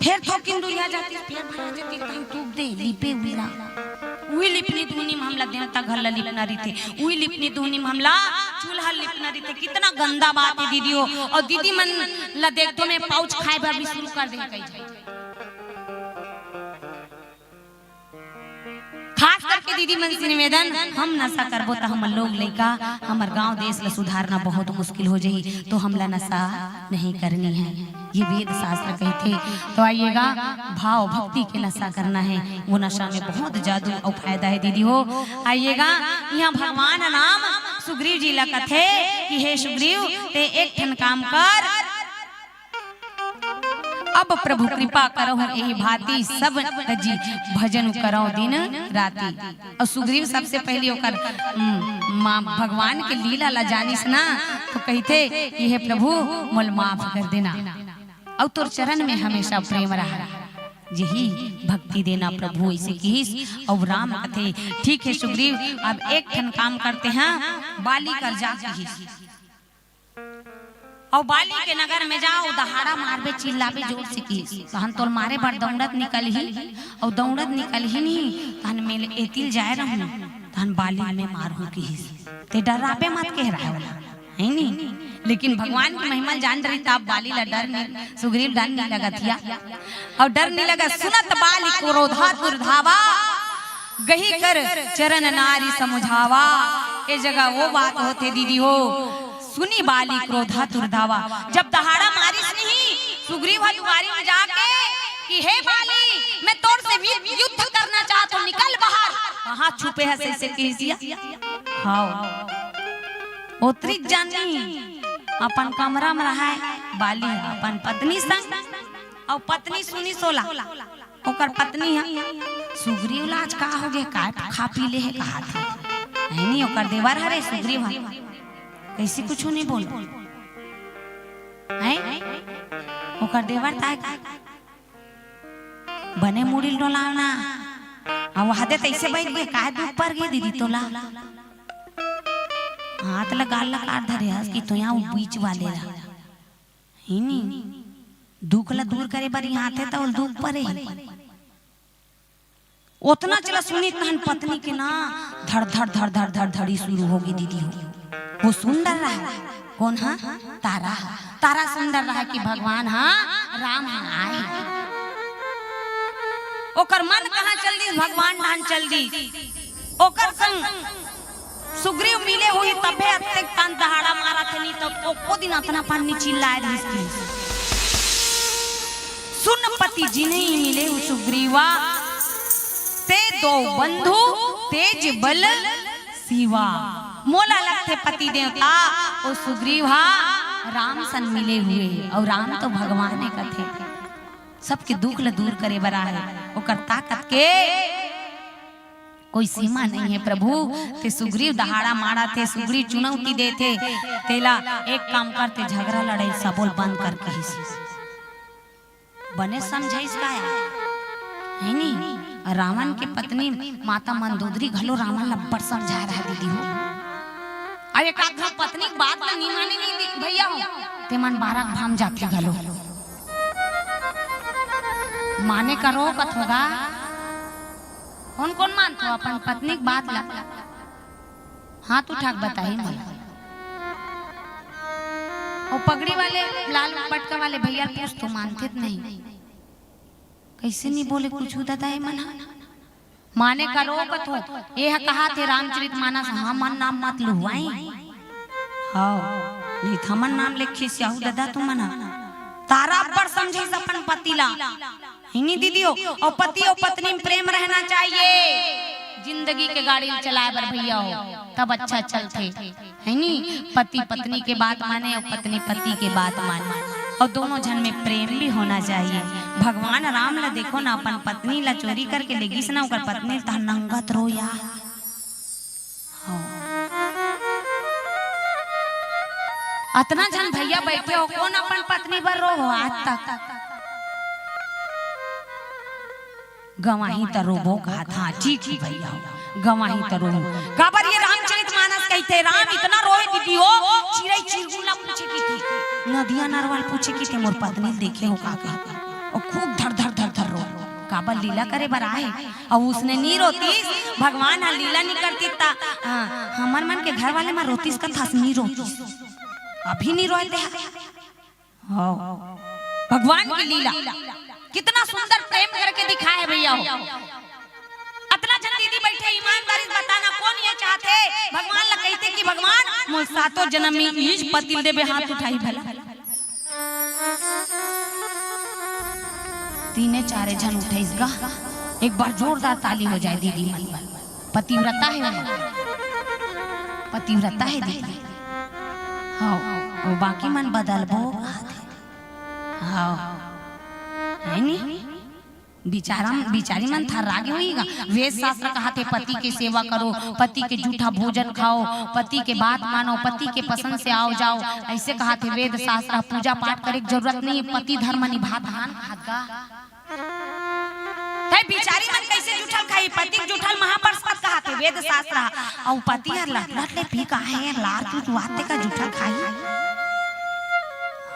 फेर थोकिन दुरिहा जाती, फेर भरा जाती, तहन थूक दे, लिपे उला। उही लिपनी दुहनी में हमला देवता घर ला लिपना रहिथे, उही लिपनी दुहनी में हमला चूल्हा लिपना रहिथे। कितना गंदा बात हे दीदी हो। अउ दीदी मन ला देखथों मैं पाउच खाए बर भी शुरू कर दे कही। खास करके दीदी मन से निवेदन, हम नशा करबो त हमर लोग लइका, हमर गांव देश ला सुधारना बहुत मुश्किल हो जाही। तो हमला नशा नहीं करनी है, ये वेद शास्त्र कहिथे। तो आइएगा, भाव भक्ति के नशा करना है, वो नशा में बहुत जादू अउ फायदा है दीदी हो। आइएगा, यहाँ भगवान राम सुग्रीव जी ला कथे कि हे सुग्रीव, ते एक ठन काम कर, अब प्रभु कृपा करहु एहि भांति, सब तजि भजन करहु दिन राति। अउ सुग्रीव सबसे पहिली ओकर, उम, माँ भगवान के लीला ला जानिस ना, तो कहिथे कि हे प्रभु, मोला माफ कर देना, अउ तोर चरण में हमेशा प्रेम रहा, यही भक्ति देना प्रभु, अइसे किहिस। अउ राम कथे, ठीक हे सुग्रीव, अब एक ठन काम करते हैं, बाली कर जा किहिस। अउ बाली के नगर में जा, अउ दहाड़ा मारबे, चिल्लाबे जोर से किहिस। तहन तोल मारे बर दौड़त निकलही, अउ दौड़त निकलही नहीं, तहन मैं एतिल जाए रहूं, तहन बाली में मारहूं किहिस। ते डराबे मत कहे रहे वाला, है नी? लेकिन भगवान के महिमा ल जान रही, तब बाली ला डर नहीं, सुग्रीव डर नहीं लगत हिया। अउ डर नहीं लगा, सुनत बाली क्रोधा दुर्धावा, गही कर चरण नारी समुझावा। ए जगह वो बात होथे दीदी हो, सुनी बाली क्रोधा दुर्धावा। जब दहाड़ा मारिस नहीं, सुग्रीव ह दुआरी में जाके कि हे बाली, मैं तोर से वि-, युद्ध करना चाहत हूँ, निकल बाहर। कहाँ छुपे हस अइसे किहिस या? हाँ, ओतरी जानी अपन कमरा में रहाय बाली ह अपन पत्नी संग, अउ पत्नी सुनिस ओला। ओकर पत्नी ह, सुग्रीव ला आज का हो गे, काय खा पी ले हे, कहाथे। है नी, ओकर देवर हरे सुग्रीव ह, कइसे कुछु नहीं बोल। हैं? ओकर देवर ताय का बने मुड़ी ल डोलाव ना। अउ वहादे तइसे बइठ गे, काय दुख पर गे दीदी तोला? हाथ ला गाल ला काट धरे हस कि तो यहाँ बीच वाले ला। ही नी, दुख ला दूर करे बर यहाँ थे त ओल दुख परे। ओतना चला सुनी तहन पत्नी के ना धड़ धड़ धड़ धड़ धड़ धड़ी शुरू होगे दीदी हो। वो सुंदर रहा, कौन हा? तारा हा। तारा सुंदर रहा कि भगवान हा, राम हा आए। ओकर मन कहाँ चल दी, भगवान डाहन चल दी। ओकर संग सुग्रीव मिले होही तभे अतेक तान दहाड़ा मारत हे, नी तो एको दिन अतना पान नी चिल्लाए रहिस। सुन पति जिनहि मिलेउ सुग्रीवा, ते दो बंधु तेज बल सीवा। मोला लगथे पति देवता ओ सुग्रीव हा राम सन मिले हुए, अउ राम तो भगवान हे कथे। सबके दुख ल दूर करे बर आहे, ओकर ताकत के कोई सीमा नहीं है प्रभु। ते सुग्रीव दहाड़ा मारथे, सुग्रीव चुनौती देथे, तेला एक काम करते, झगड़ा लड़ाई सबोल बंद कर किहिस। बने समझाइस काया, है नी? रावण के पत्नी माता मंदोदरी घलो रावण ल अब्बड़ समझाए रहा दीदी हो। अरे का घर पत्नी के बात ल नी माने नी दी-, भैया हो, ते मन बारह भाम जाथे घलो। माने करो कथोगा। कौन कौन मानथो अपन पत्नी के बात ला? हाथ उठा के बताही मोला। अउ पगड़ी वाले लाल पटका वाले भैया पूछ तो मानथे त नहीं। कैसे नहीं बोले कुछ ददा ए मन हा? माने करो कथो। ए ह कहाथे रामचरित मानस, हमन नाम मत लुहवाई। हाँ, नहीं त हमन नाम लेके खिसियाहू ददा तुमन हा। तारा अब्बड़ समझाइस अपन पति ला। है नी दीदी हो? अउ पति अउ पत्नी में प्रेम रहना चाहिए। जिंदगी के गाड़ी ल चलाए बर भैया हो, तब अच्छा चलथे। है नी? पति पत्नी के बात माने अउ पत्नी पति के बात माने। अउ दोनों झन में प्रेम भी होना चाहिए। भगवान राम ला देखो ना, अपन पत्नी ला चोरी करके ले गिस ना, ओकर पत्नी ल तह नंगत रोया। हाँ। अतना झन भैया बैठे हो, कौन अपन पत्नी बर रो हो आज तक? गंवाही त रोबो कहत, हाँ, ठीक है भैया, गंवाही त रोबो। काबर ये रामचरित मानस कहिथे, राम इतना रोए दीदी हो, चिरई चिरगुन ला पूछे किथे, नदिया नरवा ल पूछे किथे, मोर पत्नी ल देखे हो का कहिथे। अउ खूब धर धर धर धर रो, काबर लीला करे बर आए। अउ उसने नी रोतीस, भगवान हा लीला नी करतीस त, हाँ, हमर मन के घर वाले मन रोतीस कथस, नी रोतीस। अभी नी रोए ते हा। हाँ। भगवान की लीला, कितना सुंदर प्रेम करके दिखाए हे भैया हो। अतना झन दीदी बैठे, ईमानदारी से बताना, कौन ये चाहथे भगवान ला कहिथे कि भगवान मोर सातों जन्म में इहीच पति ल देबे, हाथ उठाही भला। तीने चारे झन उठाइस गा, एक बार जोरदार ताली हो जाए दीदी मन बर। पतिव्रता हे वो, पतिव्रता हे दीदी। हाँ, वो बाकी मन बदलबो। हाँ। है नी? बिचारा, बिचारी मन थर्रा गे होही गा। वेद शास्त्र कहाथे, पति के सेवा करो, पति के जूठा भोजन खाओ, पति के बात मानो, पति के पसंद से आओ जाओ, अइसे कहाथे वेद शास्त्र। पूजा पाठ करे के जरूरत नहीं है, पति धर्म निभात हान हाथ गा। तै बिचारी मन कइसे जूठा ल खाही? पति के जूठा ल महाप्रसाद कहाथे वेद शास्त्र। अउ पति हर लट लट ले पी के आहे, लार तू जुआते का जूठा ल खाही?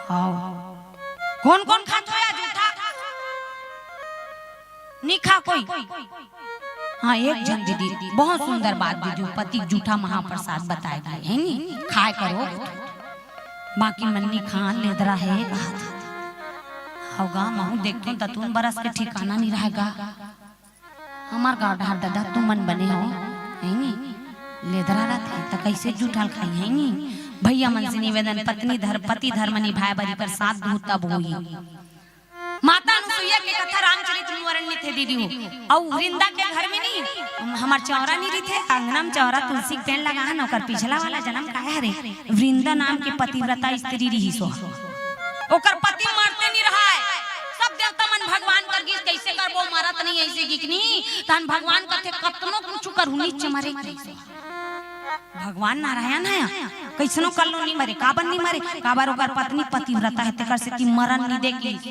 हव। कोन कोन खात हो या जूठा? नी खा कोई। हाँ, एक झन दीदी, बहुत सुंदर बात दीदी, पति के जूठा महाप्रसाद बताए गे, है नी? खाए करो। बाकी मन नी खान, लेदरा हे, कहाथे। हव गा, महूँ देखथों, दतून बरस के ठिकाना नी रहे गा। हमर गाँव डहर ददा तुमन बने हो, है नी? लेदरा रथे, त कइसे जूठा ल खाही, है नी? भइया मन से निवेदन, पत्नी धर-, पति धर्म निभाए बर इकर साथ दूहू तब होही। माता अनुसुईया के कथा रामचरित में वर्णित हे दीदी हो। अउ वृंदा के घर में नी, हमर चौरा नी रहिथे, अंगना में चौरा, तुलसी के पेड़ लगा हे न, ओकर पिछला वाला जनम काय हरे? वृंदा नाम के पतिव्रता स्त्री रिहिस हो। ओकर पति मरते नी रहय, सब देवता मन भगवान कर गिस, कइसे करबो, मरत नहीं, अइसे गिकनी। तहन भगवान कथे, कतनो कुछु करहूँ, नीच मरे। भगवान नारायण हे, कइसनो कर लो नी मरे। काबर नी मरे? काबर ओकर पत्नी पतिव्रता हे, तेकर सेती मरन नी दे गिस।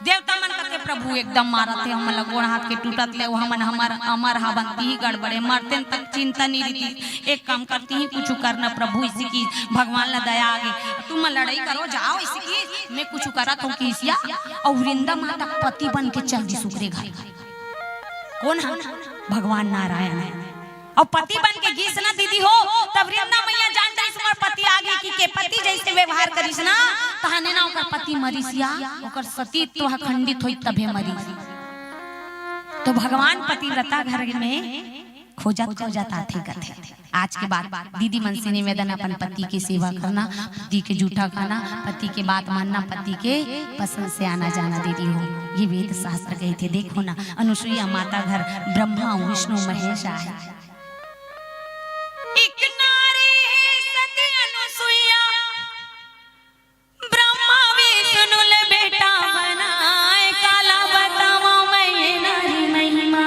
देवता मन कथे, प्रभु एकदम मारत हे, हमन ला गोड़ हाथ के टूटत ले, हमन हमर अमर हवन, तिही गड़बड़े, मरतेन तक चिंता नी रहितिस। एक काम कर, तिही कुछु करना प्रभु, अइसे कि भगवान ला दया आगे। तुमन लड़ई करो, जाओ, अइसे कि मैं कुछु करत हूँ किसिया। अउ वृंदा माता पति बन के चल दिस ओकरे घर। कोन ह? भगवान नारायण हे। अउ पति बन के गिस ना दीदी हो, तब वृंदा मइया जान जाइस, मोर पति आगे कि के पति जइसे व्यवहार करिस ना, तहने ना ओकर पति मरिस या ओकर सतीत्व ह खंडित होइस तभे मरिस। तो भगवान पतिव्रता घर में खोजत खोजत आथे कथे। आज के बाद दीदी मन से निवेदन, अपन पति के सेवा करना, पति के जूठा खाना, पति के बात मानना, पति के पसंद से आना जाना दीदी हो। ये वेद शास्त्र कहिथे। देखो ना, अनुसुईया माता घर ब्रह्मा विष्णु महेश आहे। एक नारी हे सती अनुसुईया, ब्रह्मा विष्णु ले बेटा बनाए। काला बतावंव मैं ये नारी महिमा,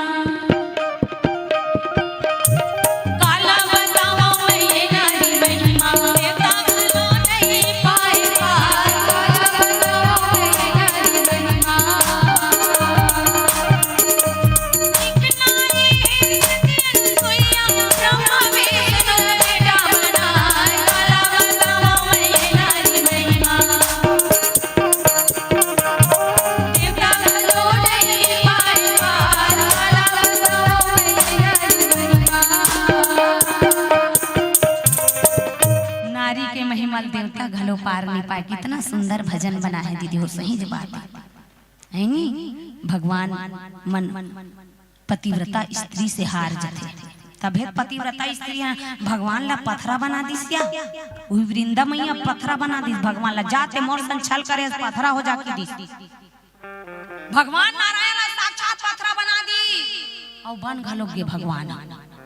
काला बतावंव मैं ये नारी महिमा, देवता घलो नहीं पाए पार। काला बतावंव मैं ये नारी महिमा। नारी के महिमा ल देवता घलो पार नइ पाए। कितना सुंदर भजन बना हे दीदी हो, सही बात हे। हे नी? भगवान मन पतिव्रता स्त्री से हार जथे। तभे पतिव्रता स्त्री ह भगवान ला पथरा बना दिस या। उही वृंदा मइया पथरा बना दिस भगवान ला। जा ते मोर संग छल करे, पथरा हो जा कहि दिस। भगवान नारायण ला साक्षात पथरा बना दिस। अउ बन घलोक गे भगवान।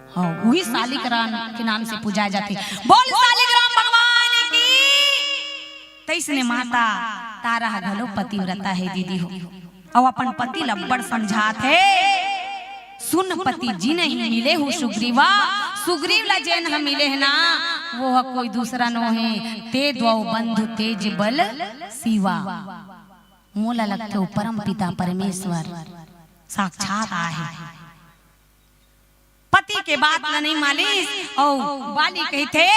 हाँ, उही शालिग्राम के नाम से पूजाए जाथे। बोल शालिग्राम भगवान की। तइसने माता तारा ह घलो पतिव्रता हे दीदी हो, अउ अपन पति ल अब्बड़ समझात हे। सुन पति जिनहि मिलेहु सुग्रीवा, सुग्रीव ला जेन ह मिले हे ना, वो ह कोई दूसरा नोहे, ते द्वौ बंधु तेज बल शिवा। मोला लगथे वो परम पिता परमेश्वर साक्षात आहे। पति के बात ल नइ मानिस, अउ बाली कहिथे,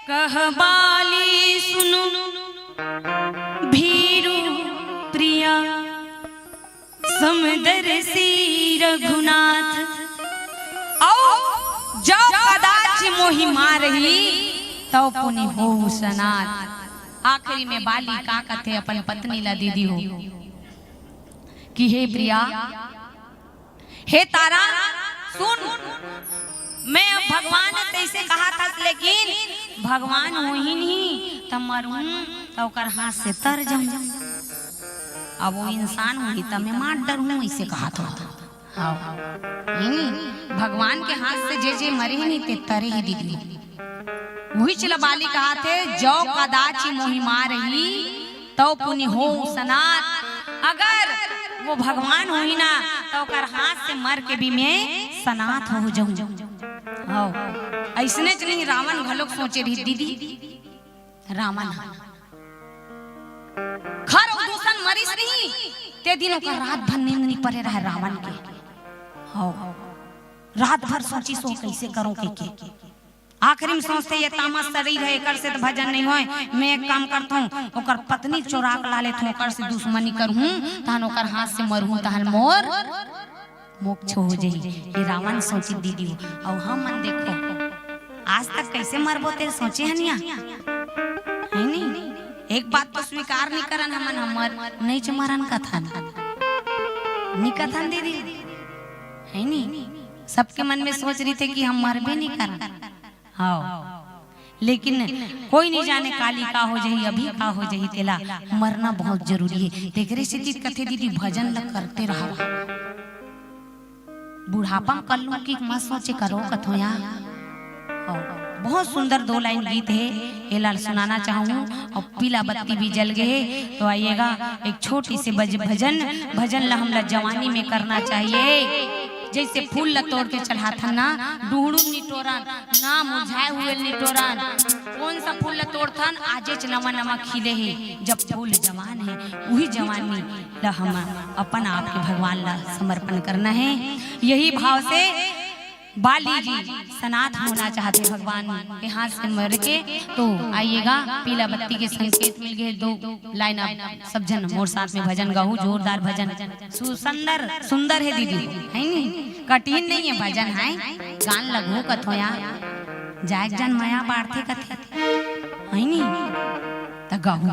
कह बाली सुनु भीरु प्रिया समदर्शी रघुनाथ। अउ जौ कदाच मोहि मारही, तौ पुनि होहु सनाथ। आखिरी में बाली का कथे अपन पत्नी ला दीदी हो, कि हे प्रिया, हे तारा, सुन, मैं अब भगवान तइसे कहाथस, लेकिन भगवान होही नहीं, त मरहूं, त ओकर हाथ से तर जाऊं। अब वो इंसान होही, त मैं मार डरहूं, अइसे कहाथे। हाँ, नहीं, भगवान के हाथ से जे जे मरे हे नहीं, ते तरे ही दीदी। उहीच ल बाली कहाथे, जौ कदाचि मोहि मारही, तौ पुनि होहु सनाथ। अगर वो भगवान होही ना, त ओकर हाथ से मर के भी मैं सनाथ हो जाऊं। हव, अइसने च नहीं, रावण घलोक सोचे रही दीदी, रावण ह। खर अउ दूसन मरिस नहीं, ते दिन ओकर रात भर नींद नहीं परे रहे रावण के। हव, रात भर सोचिस ओ कइसे करों कहिके। आखिरी में सोचथे, ये तामस शरीर हे, एकर से त भजन नहीं होय। मैं एक काम करथों, ओकर पत्नी चोरा के ला लेथों, ओकर से दुश्मनी करहूं, तहन ओकर हाथ से मरहूं, तहन मोर मोक्ष हो जाही। ये रावण सोचिस दीदी हो। अउ हमन देखो, आज तक कइसे मरबो ते सोचे हन या? हे नी? एक बात तो स्वीकार नहीं करन हमन, हमर नहीं च मरन कथन। नहीं कथन दीदी? हे नी? सबके मन में सोच रहिथे कि हम मरबे नहीं करन। हव, लेकिन कोई नहीं जाने काली का हो जाही, अभी का हो जाही, तेला मरना बहुत जरूरी हे। तेकरे सेती कथे दीदी, भजन ल करते रहा। बुढ़ापा म कर लूं कि मत सोचे करो कथों या। हव, बहुत सुंदर दो लाइन गीत हे, एला सुनाना चाहूं। अउ पीला बत्ती भी जल गे हे, तो आइएगा, एक छोटी से बज-, भजन, भजन ला हमला जवानी में करना चाहिए। जइसे फूल ला तोड़ के चढ़ाथन ना, डुहड़ू निटोरन ना, मुरझाए हुए निटोरन। कोन सा फूल ला तोड़थन? आजेच नवा नवा खिले हे। जब फूल जवान हे, उही जवानी ला हम अपन आप के भगवान ला समर्पण करना हे। यही भाव से बाली जी सनाथ होना चाहथे भगवान के हाथ से मर के, तो आइएगा, पीला बत्ती के संकेत मिल गे। दो लाइन आप सब झन मोर साथ में भजन गाहू, जोरदार भजन। सु-, सुंदर, सुंदर हे दीदी, हे नी? कठिन नहीं हे भजन, हे? गान लगहू कथों या। जाए के जन मया बाढ़थे कथे, हे नी? त गाहू।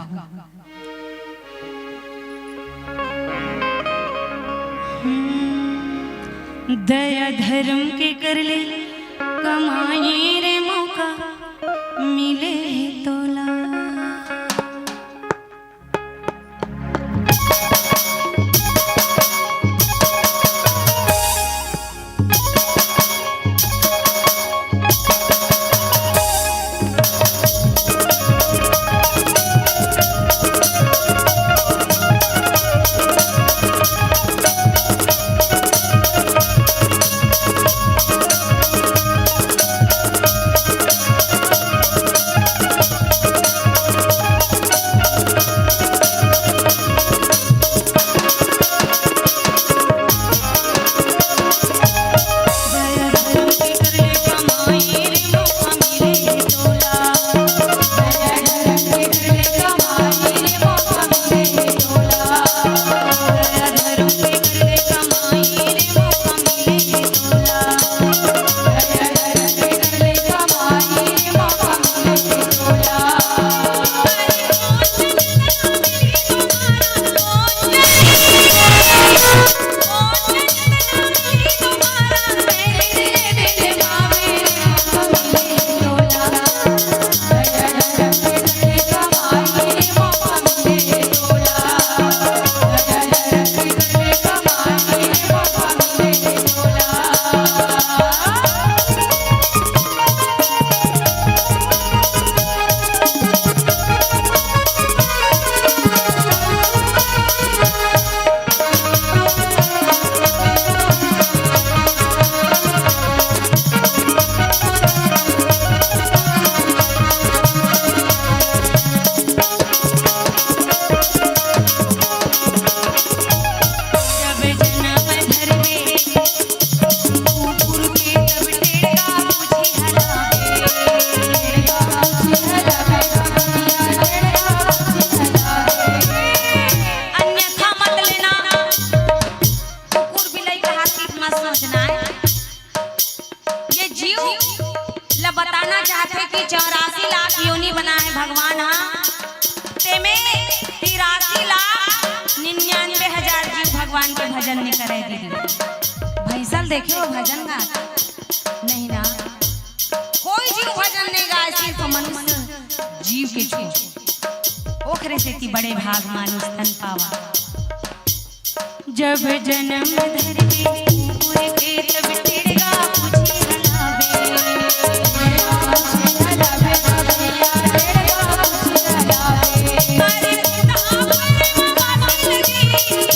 हम्म, दया धर्म के कर ले कमाई रे, मौका मिले तोला। अन्यथा मत लेना। कुकुर बिलाई का हाथ की मत सोचना हे। ये जीव ला बताना चाहथे कि चौरासी लाख योनि बनाए भगवान हा, तेमे तिरासी लाख निन्यानवे हजार जीव भगवान के भजन नइ करे दीदी। भैंसा ल देखे हो भजन गात? नहीं ना, कोई जीव भजन नइ गाय, सिर्फ मनुष्य जीव के छू। ओखरे सेती बड़े भाग मानुष तन पावा। जब जनम धरती कुकुर के, तब टेड़गा पूछी हलावे। अरे बुढ़ापे में बाटे लगी,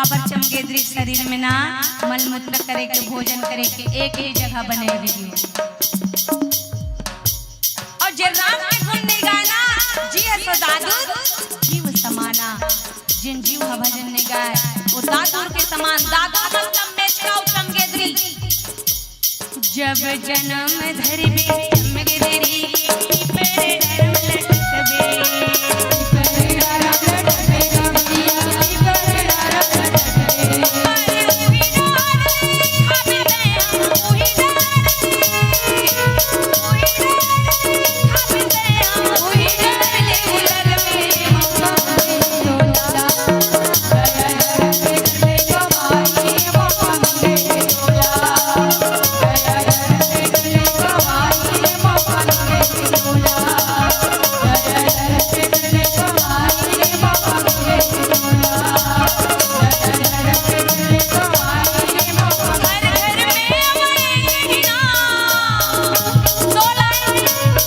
काबर चमगेदरी शरीर में ना मलमूत्र करे के, भोजन करे के एक ही जगह बने रहियो। अउ जे राम के गुण नइ गाय ना, जीव ह सो दादुर, जीव समाना। जेन जीव ह भजन नइ गाय, वो दादुर के समान। दादुर मतलब मेचका अउ चमगेदरी। जब जनम धरबे चमगेदरी, पीपर डार म लटकबे।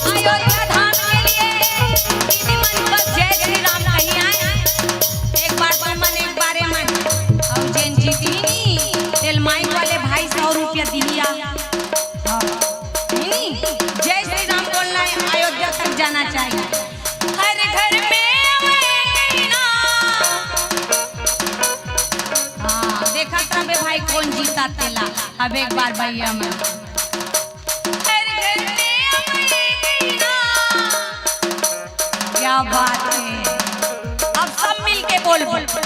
अयोध्या धाम के लिए दीदी मन बस जय श्री राम कही आए। एक बार तुम मन, एक बारे मन। अउ जेन जीतही नी, तेल माइक वाले भाई सौ रुपया दिही आ। हाँ। नहीं, नहीं। जय श्री राम बोलना है, अयोध्या तक जाना चाहिए। हर घर में आवे ना। हाँ, देखा तबे भाई कौन जीता तेला। अब एक बार भैया मैं। हर घर में आवे ना। क्या बात है, अब सब मिलके बोल, बोल, बोल।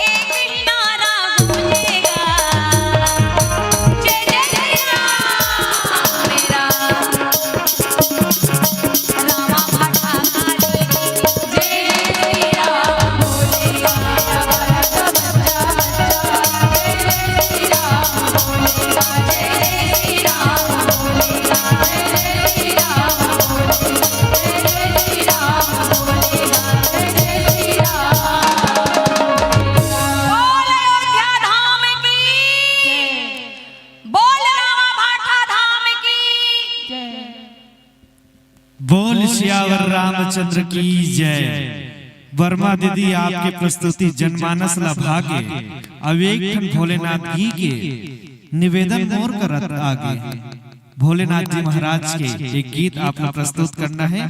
एक ही नारा गूंजेगा, जय जय श्री राम, मेरा रामा भाटा काली की, जय श्री राम, बोलेगा। बोल अयोध्या धाम की, बोल रामा भाटा धाम की। बोल सियावर रामचंद्र की जय। वर्मा दीदी, आपके प्रस्तुति जनमानस ला भागे, अब एक ठन भोलेनाथ जी के निवेदन मोर करत आगे। भोलेनाथ जी महाराज के एक गीत आप ला प्रस्तुत करना है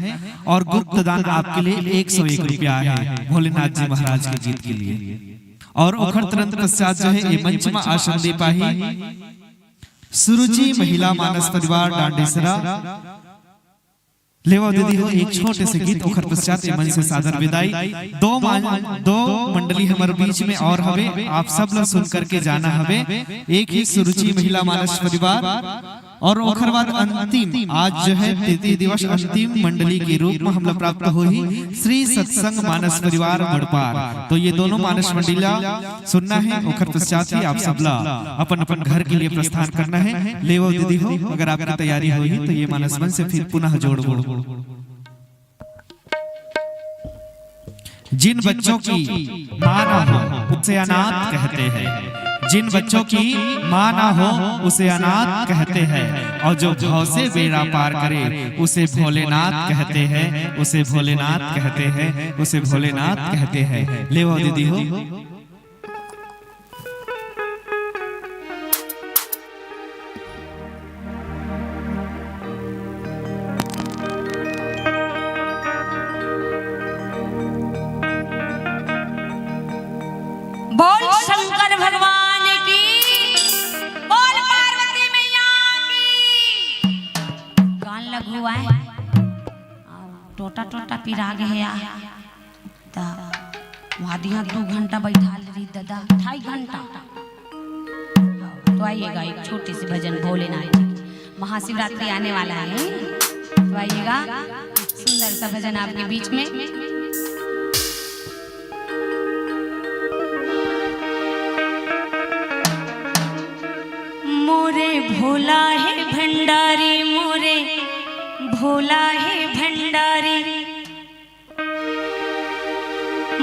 और गुप्त दान आपके लिए एक सौ एक रुपया है भोलेनाथ जी महाराज के गीत के लिए। और ओखर तुरंत पश्चात जो है ये मंच में आसन दे पाही सुरुचि महिला मानस परिवार डांडेसरा। लेवा दीदी हो एक छोटे से गीत, ओखर पश्चात ये मंच से सादर विदाई। दो मान, दो मंडली हमर बीच में और हवे, आप सब ला सुन करके जाना हवे। एक ही सुरुचि महिला मानस परिवार और ओखर बाद अंतिम, आज जो है तृतीय दिवस, अंतिम मंडली के रूप में हमला प्राप्त होही श्री सत्संग मानस परिवार मुड़पार। तो ये दोनों मानस मंडली ला सुनना है, ओखर पश्चात ही आप सबला अपन अपन घर के लिए प्रस्थान करना है। लेवो दीदी हो, अगर आपकी तैयारी होही तो ये मानस मंच से फिर पुनः जोड़बो। जिन बच्चों की माँ ना हो उसे अनाथ कहते हैं, जिन बच्चों की माँ ना हो उसे अनाथ कहते हैं, और जो भव से बेड़ा पार करे उसे भोलेनाथ कहते हैं, उसे भोलेनाथ कहते हैं, उसे भोलेनाथ कहते हैं। लेवो दीदी हो। बोल शंकर भगवान की, बोल पार्वती मैया की। कान लगुआए, टोटा टोटा पिरागे हे यार। त वहाँ दिया दू घंटा बैठा ले रही दादा, ढाई घंटा। तो आइएगा, एक छोटे से भजन भोलेनाथ जी की। महाशिवरात्रि आने वाला है, तो आइएगा, सुंदर सा भजन आपके बीच में। मोरे भोला हे भंडारी, मोरे भोला हे भंडारी।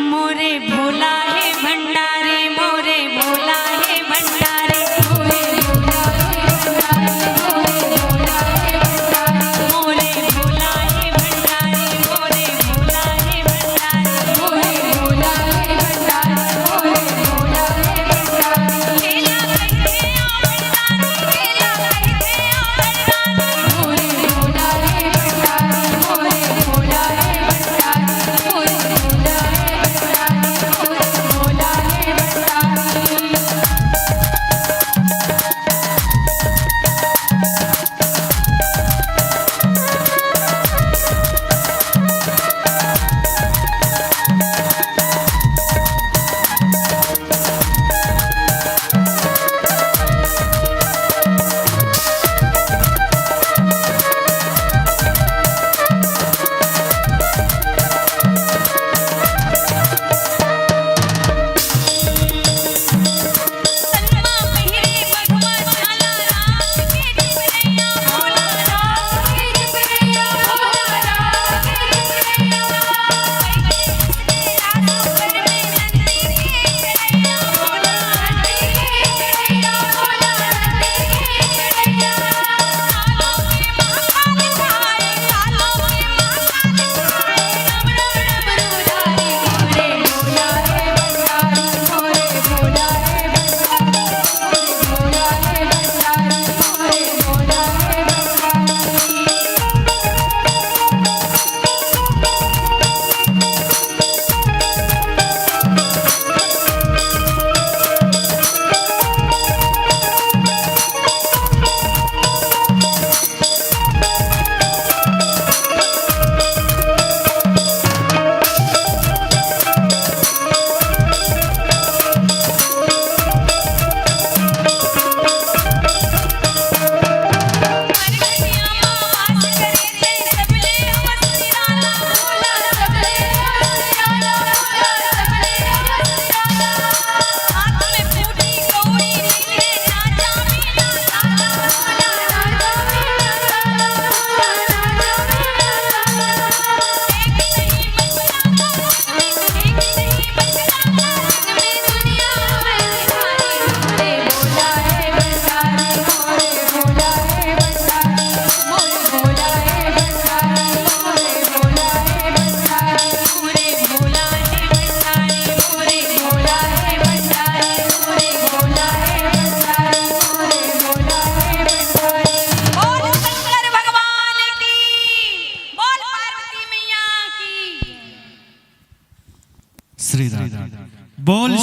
मोरे भोला हे भंडारी, मोरे भोला हे भंडारी।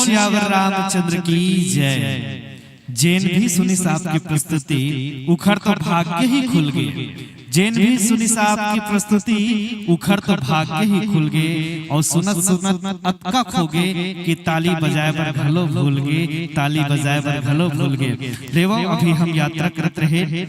सियावर रामचंद्र की जय। जेन भी सुनिस आपके प्रस्तुति, उखर तो भाग्य ही खुल गे। जेन भी सुनिस आपके प्रस्तुति, उखर तो भाग्य ही खुल गे। और सुनत सुनत अतका खो गे कि ताली बजाए बर घलो भूल गे, ताली बजाए बर घलो भूल गे। लेवो, अभी हम यात्रा करत रहे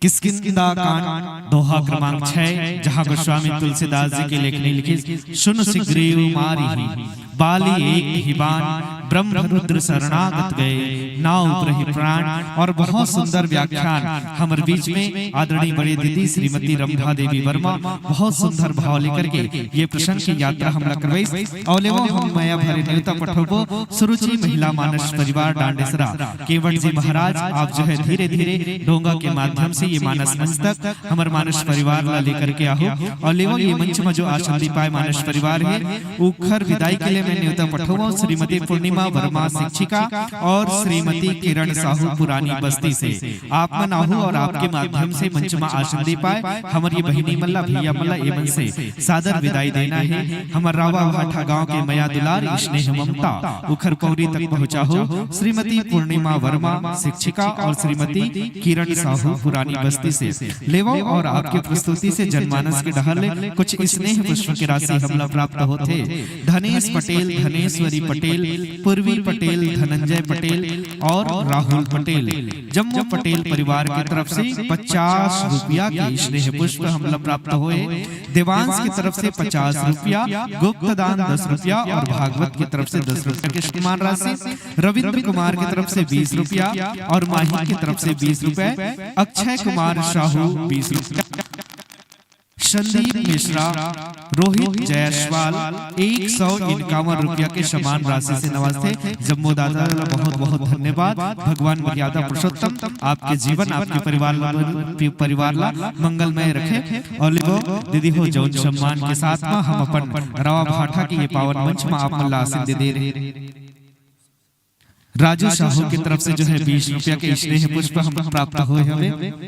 किष्किंधा कांड, दोहा क्रमांक छह, जहाँ गोस्वामी तुलसीदास जी के लेखनी लिखिस, सुन सुग्रीव मारिहि बाली एक ही बान, ब्रह्म रुद्र शरणागत गए, नाउ उबरहि प्राण। और बहुत सुंदर व्याख्यान हमर बीच में आदरणीय बड़े दीदी श्रीमती रंभा देवी वर्मा बहुत सुंदर भाव लेकर के ये प्रसंग की यात्रा हमला करवाइस। और लेवो, हम मया भरे नेवता पठोबो सुरुचि महिला मानस परिवार डांडेसरा। केवट जी महाराज, आप जो है धीरे धीरे डोंगा के माध्यम से ये मानस मंच तक हमर मानस परिवार ला लेकर के आहू। और लेवो, ये मंच में जो आसन दे पाए मानस परिवार है, उखर विदाई के लिए मैं न्योता पठोबो श्रीमती पूर्णिमा वर्मा शिक्षिका और श्रीमती किरण साहू पुरानी बस्ती से। आप मन आहू और आपके माध्यम से मंच में आसन दे पाए हमर ये बहिनी मन ला, भैया मन ला, ये मन से सादर विदाई देना है। हमर रावा भाठा गांव के मया दुलार, स्नेह ममता उखर पौरी तक पहुंचाहू श्रीमती पूर्णिमा वर्मा शिक्षिका और श्रीमती किरण साहू पुरानी बस्ती से। लेवो, और आपके प्रस्तुति से जनमानस के डहर ले कुछ स्नेह पुष्प के राशि हमला प्राप्त होथे। धनेश पटेल, धनेश्वरी पटेल, पूर्वी पटेल, धनंजय पटेल और राहुल पटेल, जम्मो पटेल परिवार की तरफ से पचास रुपया के स्नेह पुष्प हमला प्राप्त होए। देवांश की तरफ से पचास रुपया, गुप्त दान दस रुपया और भागवत की तरफ से दस रुपया के सम्मान राशि, रविंद्र कुमार की तरफ से बीस रुपया और माही की तरफ से बीस रुपए, अक्षय कुमार साहू बीस रुपया, संदीप मिश्रा, रोहित जायसवाल एक सौ इक्यावन रुपया के समान राशि से नवाजथे। जम्मो दादा ला बहुत बहुत धन्यवाद। भगवान मर्यादा पुरुषोत्तम आपके जीवन, आपके परिवार ला, परिवार ला मंगलमय रखे। और लेवो दीदी हो, जौन सम्मान के साथ में हम अपन रवा भाठा के ये पावन मंच में आप मन ला आसन दे दे रहे। राजू साहू की तरफ से जो है बीस रुपया के स्नेह पुष्प हम प्राप्त होए हवे।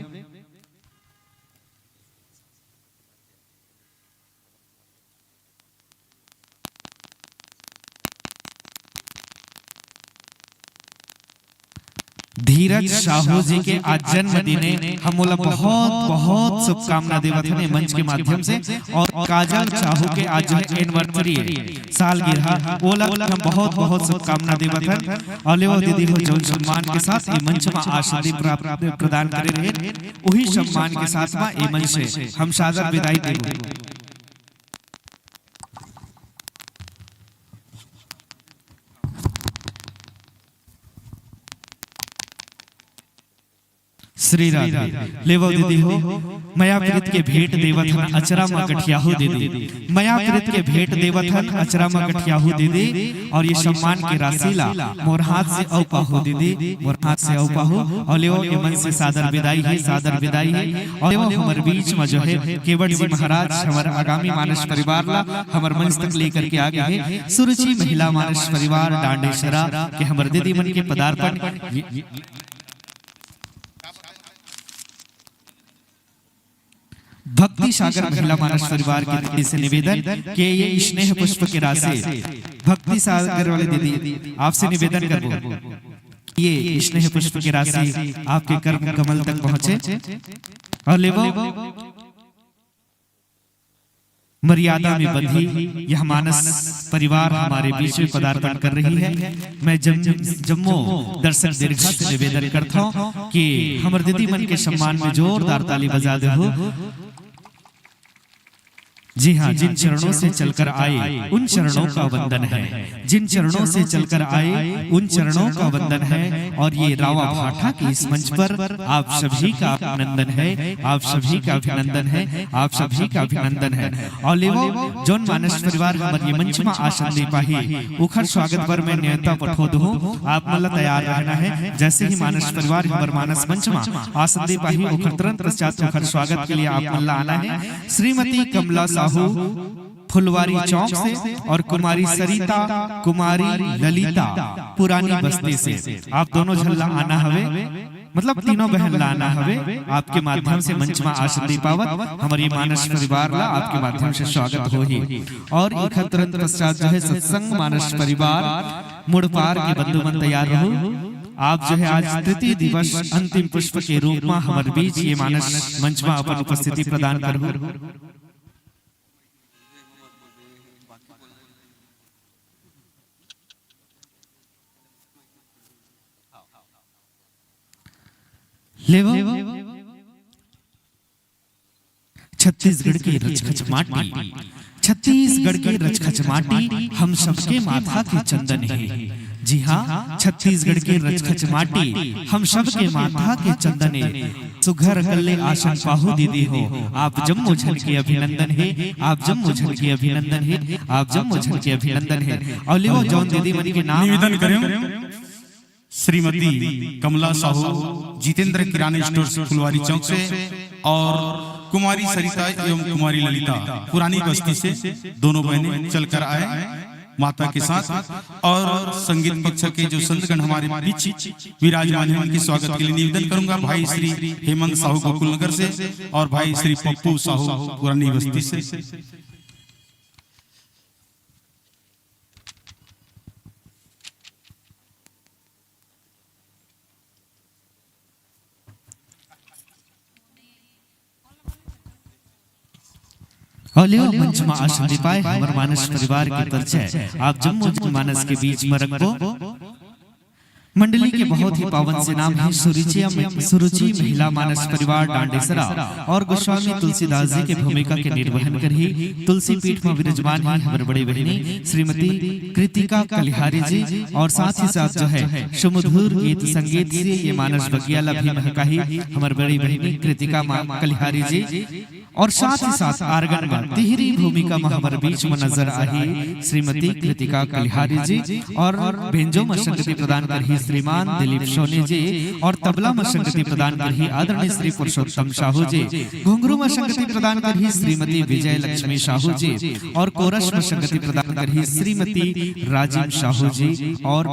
धीरज साहू जी के आज जन्मदिन हे, हम ओला बहुत बहुत शुभकामना देवत हन ये मंच के माध्यम से। और काजल साहू के आज जो है एनिवर्सरी हे, सालगिरह, ओला हम बहुत बहुत शुभकामना देवत हन। और लेवो दीदी हो, जौन सम्मान के साथ ये मंच में आसन दे प्राप्त प्रदान करे रहे, वही सम्मान के साथ में ये मंच से हम सादर विदाई देबो। श्री राधे। लेवो दीदी हो, मया प्रीत के भेंट देवत हन अचरा म गठियाहू दीदी। मया प्रीत के भेंट देवत हन अचरा म गठियाहू दीदी। और ये सम्मान के राशि ला मोर हाथ से अउ पाहू दीदी, मोर हाथ से अउ पाहू। और लेवो ये मन से सादर विदाई हे, सादर विदाई हे। और लेवो हमर बीच में जो है केवट जी महाराज हमर आगामी मानस परिवार ला हमर मंच तक लेकर के आ गे हे। सुरुचि महिला मानस परिवार डांडेसरा के हमर दीदी मन के पदार्पण। भक्ति सागर महिला मानस परिवार की दीदी से निवेदन कि ये स्नेह पुष्प की राशि, भक्ति सागर वाले दीदी आपसे निवेदन करबो, ये स्नेह पुष्प की राशि आपके कर्म कमल तक पहुंचे। और लेवो मर्यादा में बंधी यह मानस परिवार हमारे बीच में पदार्पण कर रही है। मैं जम-, जम्मो दर्शक दीर्घा से निवेदन करता हूँ कि हमर दीदी मन के सम्मान में जोरदार ताली बजा देहू। जी हाँ, जिन चरणों से चलकर आए, उन चरणों का वंदन है। जिन चरणों से चलकर आए, उन चरणों का वंदन है। और ये रावा भाठा के इस मंच पर आप सभी का अभिनंदन है, आप सभी का अभिनंदन है, आप सभी का अभिनंदन है। और लेवो, जौन मानस परिवार हमर ये मंच में आसन दे पाही, उखर स्वागत बर मैं न्योता पठो दूँ। आप मन ला तैयार रहना है। जैसे ही मानस परिवार हमर मानस मंच में आसन दे पाही, उखर तुरंत पश्चात उखर स्वागत के लिए आप मन ला आना है। श्रीमती कमला साहू फुलवारी चौक से और कुमारी सरिता, कुमारी ललिता पुरानी बस्ती से, आप दोनों झन ला आना हवे, मतलब तीनों बहन ला आना हवे। आपके माध्यम से मंच में आसन दे पावत हमर ये मानस परिवार ला आपके माध्यम से स्वागत होही। और इखर तुरंत पश्चात जो है सत्संग मानस परिवार मुड़पार के बंधु मन तैयार रहू। आप जो है आज तृतीय दिवस अंतिम पुष्प के रूप में हमर बीच ये मानस मंच में अपन उपस्थिति प्रदान करहू। लेवो। छत्तीसगढ़ के रचखच माटी, छत्तीसगढ़ के रचखच माटी हम सबके माथा के चंदन हे। जी हाँ, छत्तीसगढ़ के रचखच माटी हम सबके माथा के चंदन हे। सुघर कल्ले आसन पाहू दीदी हो, आप जम्मो झन के अभिनंदन हे, आप जम्मो झन के अभिनंदन हे, आप जम्मो झन के अभिनंदन हे। अउ लेवो जौन दीदी मन के नाम निवेदन करें। श्रीमती कमला साहू, जितेंद्र किराना स्टोर से, फुलवारी चौक से, और कुमारी सरिता एवं कुमारी ललिता, पुरानी बस्ती से, दोनों बहनें चलकर आए माता के साथ। और संगीत पक्ष के जो संतगण हमारे बीच विराजमान हैं, उनके स्वागत के लिए निवेदन करूंगा, भाई श्री हेमंत साहू गोकुल नगर से और भाई श्री पप्पू साहू पुरानी बस्ती से। अउ लेवो मंच म आसन दे पाए हमर मानस परिवार के परिचय आप जम्मो जन मानस के बीच म रखबो। मंडली के बहुत ही पावन से नाम हे सुरुचिया में, सुरुचि महिला मानस परिवार डांडेसरा और गोस्वामी तुलसीदास जी के भूमिका के निर्वहन करही। तुलसी पीठ म विराजमान हे हमर बड़ी बहिनी श्रीमती कृतिका कलिहारी जी और साथ ही साथ जो है सुमधुर गीत संगीत से ये मानस बगिया ला भी महकाही हमर बड़ी बहिनी कृतिका मा-, कलिहारी जी। और साथ ही साथ आर्गन म तिहरी भूमिका म हमर बीच म नजर आही श्रीमती कृतिका कलिहारी जी और बेंजो म संगति प्रदान करही श्रीमान दिलीप सोनी जी और तबला म संगति प्रदान करही आदरणीय श्री पुरुषोत्तम साहू जी। घुंघरू म संगति प्रदान करही श्रीमती विजय लक्ष्मी साहू जी और कोरस म संगति प्रदान करही श्रीमती राजिम साहू जी और